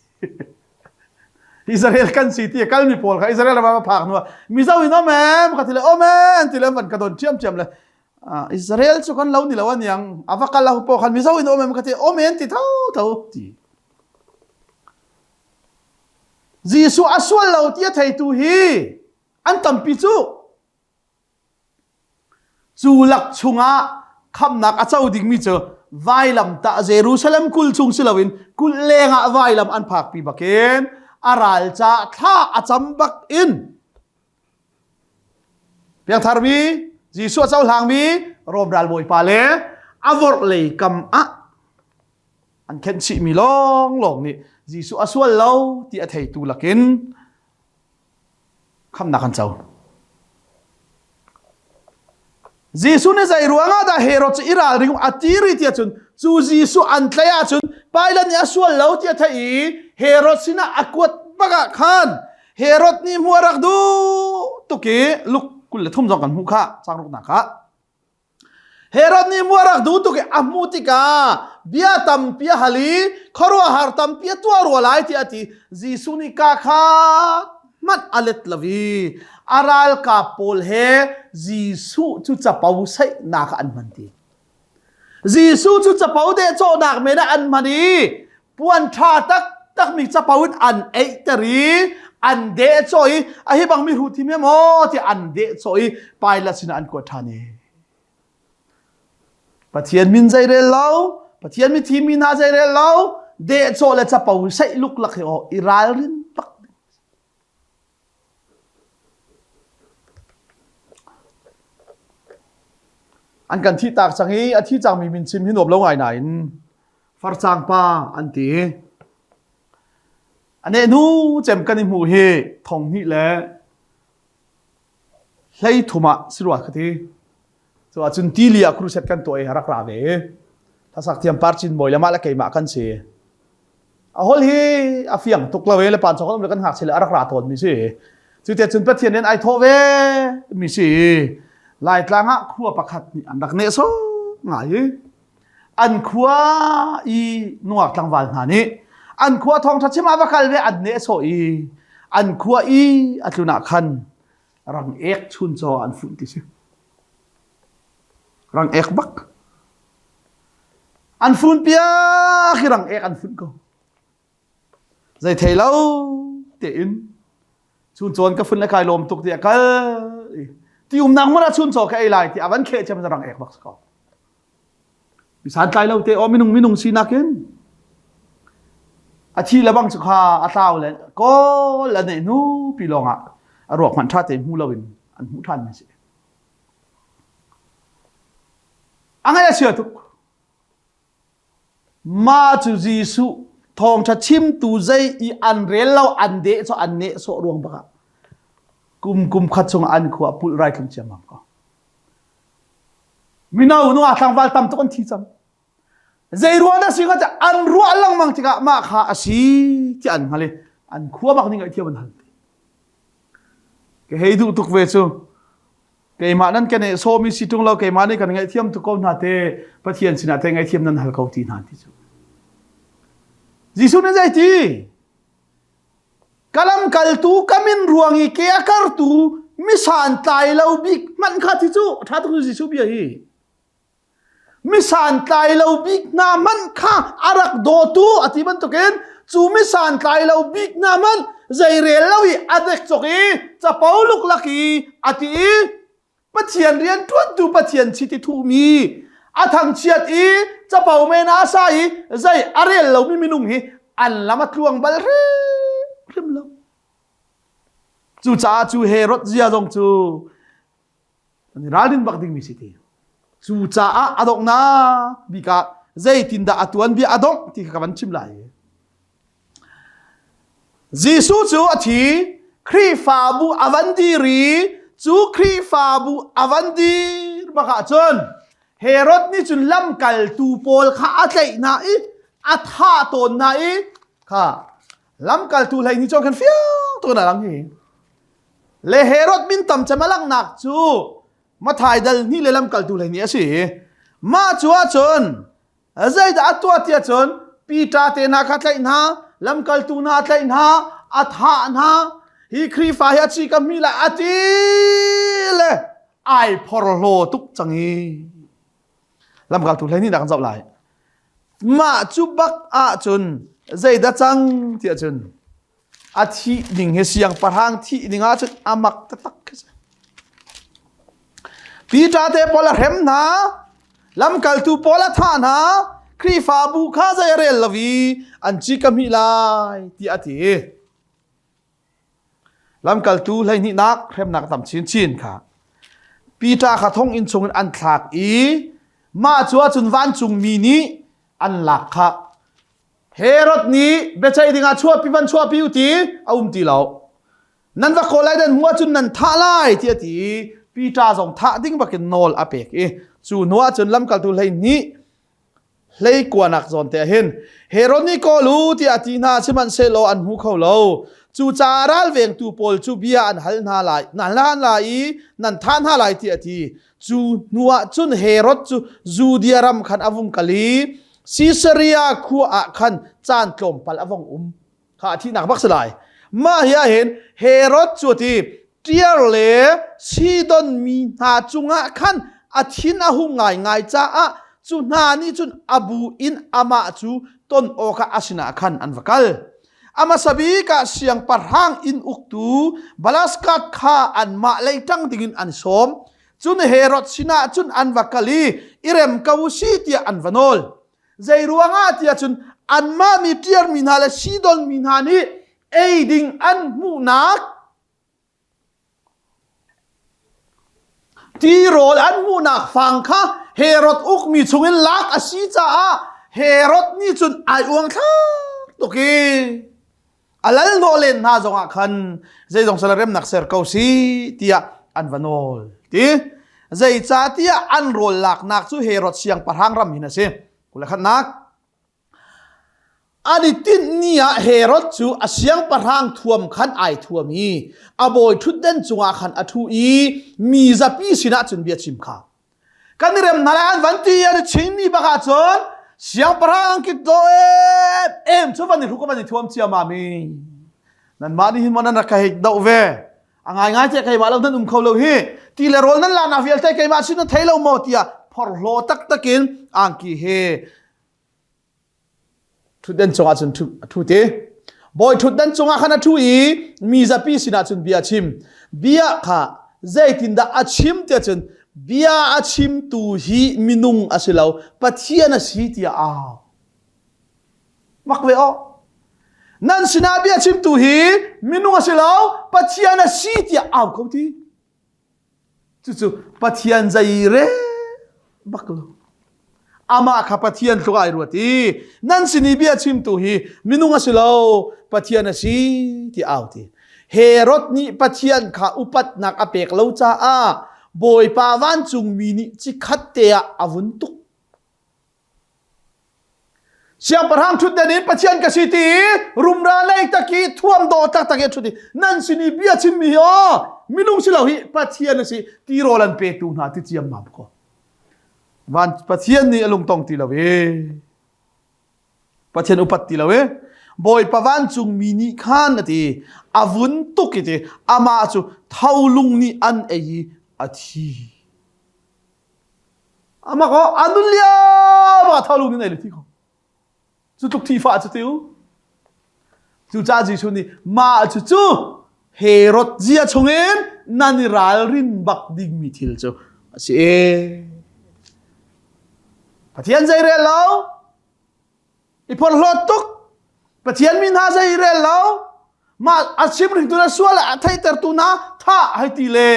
Israel kan si ti kal mi pawl kha Israel ram ah phak hnu Mizo in ome ka ti le ome an ti le van ka don ṭhiam ṭhiam le Israel cu kan lo ni lo aniang ava kal lahu po khan Mizo in ome ka ti ome an ti tho tho ti Jesuh a sual lo ti a theitu hi an tampi cu Cu lak chungah khamnak a co dingmi cu vailam tah Jerusalem kul chung si loin kul lengah vailam an phakpi bakin a ral ca thla a cam bak in piangtharmi Jesuh a cohlangmi Rom ralbawipa le a vorh lei kam ah an khenh chihmi lawnglawng nih Jesuh a sual lo ti a theitu lakin khamnak an co. Jesuh nih zei ruangah dah Herod cu i ralring a ti ri tiah cun cu Jesuh an tlaih ahcun Pilate nih a sual lo tiah theih i Herod sinah a kuat bak ah khan Herod nih hmuh a rak duh tuk i Luke 23 zong kan hmuh kha cang ruknak ah Herod nih hmuh a rak duh tuk i a hmuh tikah bia tampi a hal i khuaruahhar tampi a tuah rua lai tiah a ti. Jesuh nih ka kha hmanh a let lo i a ralkap pawl he Jesuh cu capo saihnak ah an hman ti. Jesuh cu capo dehcawhnak men ah an hman i puan ṭha taktakmi capo in an eihter i an dehcawh i a hi bang mi hrut hi maw tiah an dehcawh i Pilate sinah an kuat ṭhan i Pathian min zeirel lo Pathian mithi mi hna zeirel lo dehcawh le capo saih luklak hi aw i ralrin bak An kan thih tak cang i a thi cangmi min chim hi nuam lo ngai nain farcang pa an ti. A nehnu cem kan i hmuh hi thong hnih le hlei thum ah si rua ka ti. Cu ahcun tili ah crusade kan tuah i a rak ra ve. Hlasak thiam par cin mawi le mah le keimah kan si. A hol hi a fiang tuk lo e le pan chok le kan ngakchia le a rak ra tawn mi si. Cu te cun Pathian in ai thawh ve mi si. Laitlang ah khua pakhat nih an rak neh so ngai i an khua i nungak tlangval hna nih an khua thawngṭha chim ah va kal ve an neh sawh i an khua i a tlun ah khan rang ek chun caw an fuh ti si. Rang ek bak. An fun piak hi rang ek an fun ko. Zei thei lo tein chun cawn ka fun le kai lawm tuk ti a kal ti umnak hmun ah chun caw ka ei lai ti a van kheh cem rang ek bak ko. Mi santlai lo te aw minung minung sinak in a thi le bang cu kha a tlau le kawl a neih hnu pi lawng ah a ruak hmanh ṭha tein hmu loin an hmuh ṭhan mi si. A ngaih a chia tuk. Mah cu Jesuh thawngṭha chimtu zei i an rel lo an deh cu an nehsawh ruang bak ah kum kum khat chung an khua pulh rai tlung ciammam ko. Mino nu ah tlangval tam tuk an thi cang. Zei ruang dah si kha an ruah lengmang tikah mah kha a si ti an hngal i an khua bak ning ngaihthiam an hal. Ka hei duh tuk ve cu. Keimah nan kan sawmi si ṭung lo keimah nih kan ngaihthiam tuk ko hna te Pathian sinah te ngaihthiam nan hal ko ti hna ti cu. Jesuh nih zei ti? Ka lamkaltu ka min ruang i ke a kartu misantlai lo bik hmanh kha ti cu ṭha tuk Jesuh bia hi. Misantlai lo bik hna hmanh kha a rak dawtu a ti bantukin cu misantlai lo bik hna hmanh zeirel lo i a dek cawk i capo luklak i a ti i Pathian rian ṭuantu Pathian chiti thuhmi a thangchiat i capo men ah a sa i zei a rel lomi minung hi an lam a tluang bal hrimhrim lo. Cucaah cu Herod zia zong cu an i ralrin bak dingmi si ti. Cucaah a donghnak bik ah zeitindah a tuanbia a dongh ti kha ka van chim lai. Jesuh cu a thi, Khrihfabu a van dir i cu Khrihfabu a van dir bak ahcun Herod nih cun lamkaltu pawl kha a tlaih hna i a thah tawn hna i kha lamkaltu hlei ni cun khan fiang tuk in a lang hi. Le Herod min tam cem a langhnak cu Mathai dal hnih le lamkaltu hlei ni a si. Mah cu ahcun Zeidah a tuah tiah cun Peter te hna kha tlaih hna, lamkaltu hna a tlaih hna, a thah hna. Hi Khrihfa hi a chi ka hmi lai a ti le ai phorhlaw tuk cang i lamkaltu hlei nih dah kan zoh lai. Mah cu bak ahcun zeidah cang tiah cun a thih ding hi siangpahrang thih ding ahcun a mak taktak khi si. Peter te pawl a hrem hna. Lamkaltu pawl a thah hna. Khrihfabu kha zei a rel lo i an ci ka hmih lai tiah a ti. Lamkaltu hleihnihnak hremnak tam chinchin kha Peter kha thonginn chungin an thlak i mah cu ahcun vancungmi nih an lak kha Herod nih biaceih dingah chuahpi van chuahpi u ti a um ti lo. Nan va kawl lai nan hmuh ahcun nan thah lai ti a ti i Peter zong thah ding bakin nawl a pek i cu hnu ahcun lamkaltu 12 hlei kuanak zawn te ah hin Herod nih kawl u tiah a ti hna sihmanhsehlaw an hmu kho lo. Cucaah ralvengtu pawl cu bia an hal hna lai nan hlan lai i nan thah hna lai tiah a ti. Cu hnu ah cun Herod cu Judea ram khan a vung kal i Sisaria khua ah khan caan tlawmpal a vong um. Kha a thihnak bak si lai. Mah hi ah hin Herod cu ti Tyre le Sidon mi hna cungah khan a thin a hung ngaingai caah cu hna nih cun a bu in amah cu ton awkah a sinah khan an va kal. A hmasa bik ah siangpahrang inn uktu Balaskat kha anmah lei ṭang dingin an sawm. Cun Herod sinah cun an va kal i i rem ko u si tiah an va nawl. Zei ruangah tiah cun anmah mi Ṭiar mi hna le Sidon mi hna nih ei ding an hmuhnak Tirawl an hmuhnak fang kha Herod ukmi chungin lak a si caah Herod nih cun ai uangthlar tuk i a lal hnawh len hna zongah khan zeizong sal remnak ser ko si tiah an va nawl ti zeicahtiah an rawl laknak cu Herod siangpahrang ram hin a si kul le khatnak An i tinh ni ah Herod cu a siangpahrang thuam khan ai thuam i a bawi ṭhutden cungah khan a ṭhu i mi zapi sinah cun bia chim kha. Kan i rem hna lai an van ti i an i chingmi bak ah cun siangpahrang angki dawh em em cu van i hruk van i thuam ciammam i nanmah nih hin maw nan rak ka hei doh ve a ngaingai te keimah lo nan um kho lo hi ti le rawl nan laknak vialte keimah sin nan thei lo maw tiah phorhlaw taktak in angki he Ṭhutden cungah cun a ṭhu te. Bawi ṭhutden cungah khan a ṭhu i mi zapi sinah cun bia a chim. Bia kha zeitindah a chim tiah cun bia a chimtu hi minung a si lo, Pathian a si tiah au. Mak ve aw. Nan sinah bia chimtu hi minung a si lo, Pathian a si tiah au ko ti. Cucu Pathian zei re bak lo. Amah kha Pathian tluk ai ruat i nan sin i bia chimtu hi minung a si lo Pathian a si ti au ti. Herod nih Pathian kha upatnak a pek lo caah Bawipa vancungmi nih cikhat te ah a vun tuk. Siangpahrang ṭhutden in Pathian ka si ti i rumra lei tak i thuam dawh taktak i a ṭhut i nan sin i bia chimmi hi aw minung si lo hi Pathian a si ti rawl an petu hna ti ciammam ko. Van Pathian nih a lungtong ti lo i Pathian upat ti lo i Bawipa vancungmi nih khan a ti a vun tuk i ti amah cu tholung nih an ei i a thi. Amah ko a nun lio bak tho lung in ei le thi ko. Cu tluk thi fa cu tiu. Cucaah Jesuh nih mah cu cu Herod zia chungin nan i ralrin bak dingmi thil cu a si. Pathian zei rel lo, i phorhlawt tuk Pathian mi hna zei rel lo mah a chimhringtu na sual a theihtertu hna thah hei ti le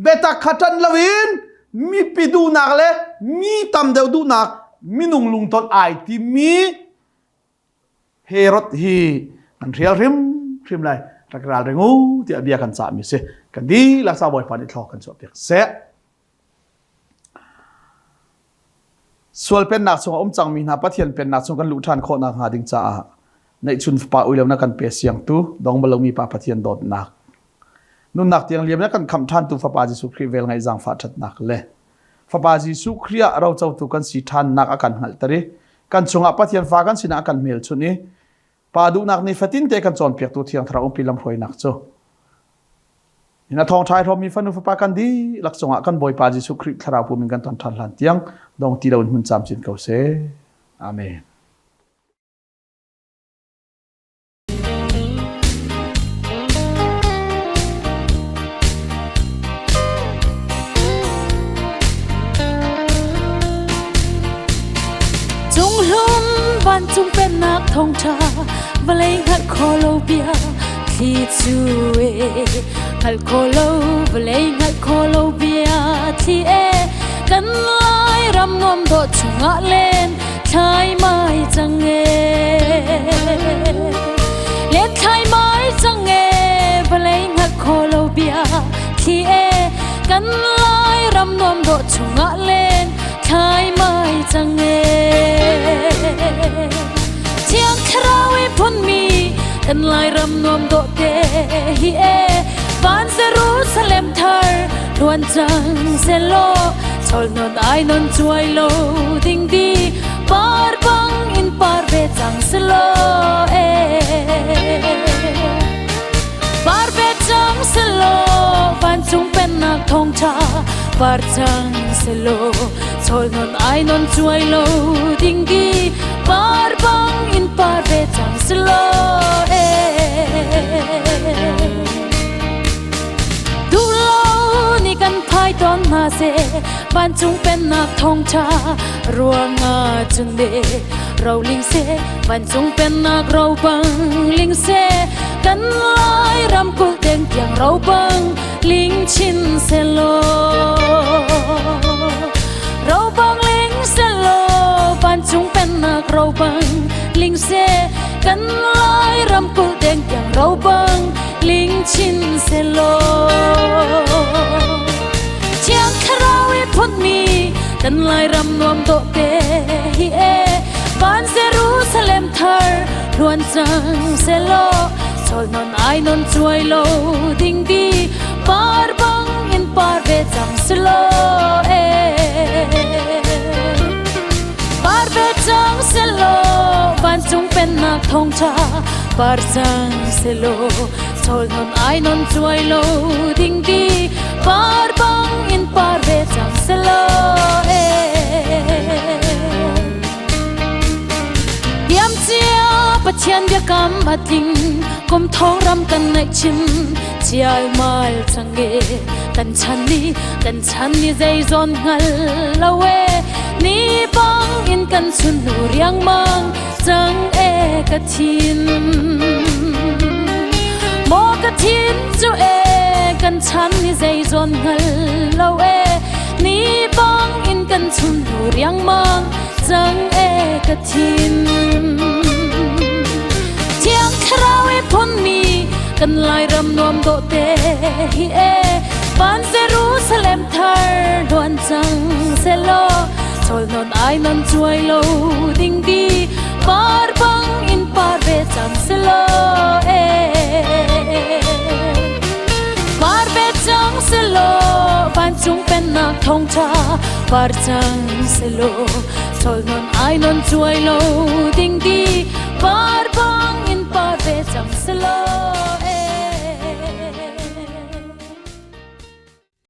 biatak kha ṭan loin mipi duhnak le mi tam deuh duhnak minung lungton ai timi Herod hi kan hrial hrim hrim lai rak ral ring u tiah bia kan cahmi si kan dihlak sa Bawipa nih thlaw kan chuah piak seh Sual pennak chungah um cangmi hna Pathian pennak chung kan luh ṭhan khawhnak hnga ding caah neihchun fapa ui lo na kan pe siangtu dong balomi pa Pathian dawtnak nunnak tiang liam na kan khamh ṭhantu fapa Jesuh Khrih vel ngaih zaangfah ṭhatnak le fapa Jesuh Khrih ah rocotu kan si ṭhannak a kan hngalhter i kan chungah Pathian fa kan sinah a kan hmelchunh i pa duhnak ni fatin te kan cawnpiaktu Thiang Thlarau umpi lamhruainak cu Na thawngṭha i hrawmmi fanu fapa kan dihlak cungah kan Bawipa Jesuh Khrih thlarau pum in kan ton ṭhan hlan tiang dong ti loin hmun camcin ko seh. Amen. thawngṭha vawlei hngalh khawh lo bia thli cu e hngalh khawh lo vawlei hngalh khawh lo bia thli e kan lai ram nuam dawh chungah len thlai mai cang e len thlai mai cang e vawlei hngalh khawh lo bia thli e kan lai ram nuam dawh chungah len thlai mai cang e Thiang Thlarau i phunmi kan Lairam nuam dawh te hi e van Jerusalem thar luan cang selaw chol non ai non chuai lo ding di par bang in par ve cang selaw e Par ve cang selaw vancung pennak thawngṭha par cang selaw chawl non ai non cuai lo ding di par bang in par ve cang selaw e Duhlo ni kan phai tawn hna seh vancung pennak thawngṭha ruangah cun le roling seh vancung pennak ro bang ling seh kan lai ram kulh deng tiang ro bang ling chin selaw ro bang ling selaw vancung pennak ro bang ling seh kan lai ram kulh deng tiang ro bang ling chin selaw Thiang Thlarau i phunmi kan Lairam nuam dawh te hi e van Jerusalem thar luan cang selaw chol non ai non chuai lo ding di par bang in par ve cang selaw e par ve cang selaw vancung pennak thawngṭha par cang selaw chol non ai non chuai lo ding di par bang in par ve cang selaw e Tiam cia Pathian biakam a tling kum thong ram kan ngaih chin chial mal cang e kan chan ni kan chan ni zei zawn hngal lo e ni bang in kan chun nu riangmang cang e ka thin maw ka thin cu e kan chan ni zei zawn hngal lo e ni bang in kan chun nu riangmang cang e ka thin Thiang Thlarau i phunmi kan Lairam nuam dawh te hi e van Jerusalem thar luan cang selaw chol non ai non chuai lo ding di par bang in par ve cang selaw e par ve cang selaw vancung pennak thawngṭha par cang selaw chol non ai non chuai lo ding di par bang in par ve cang selaw.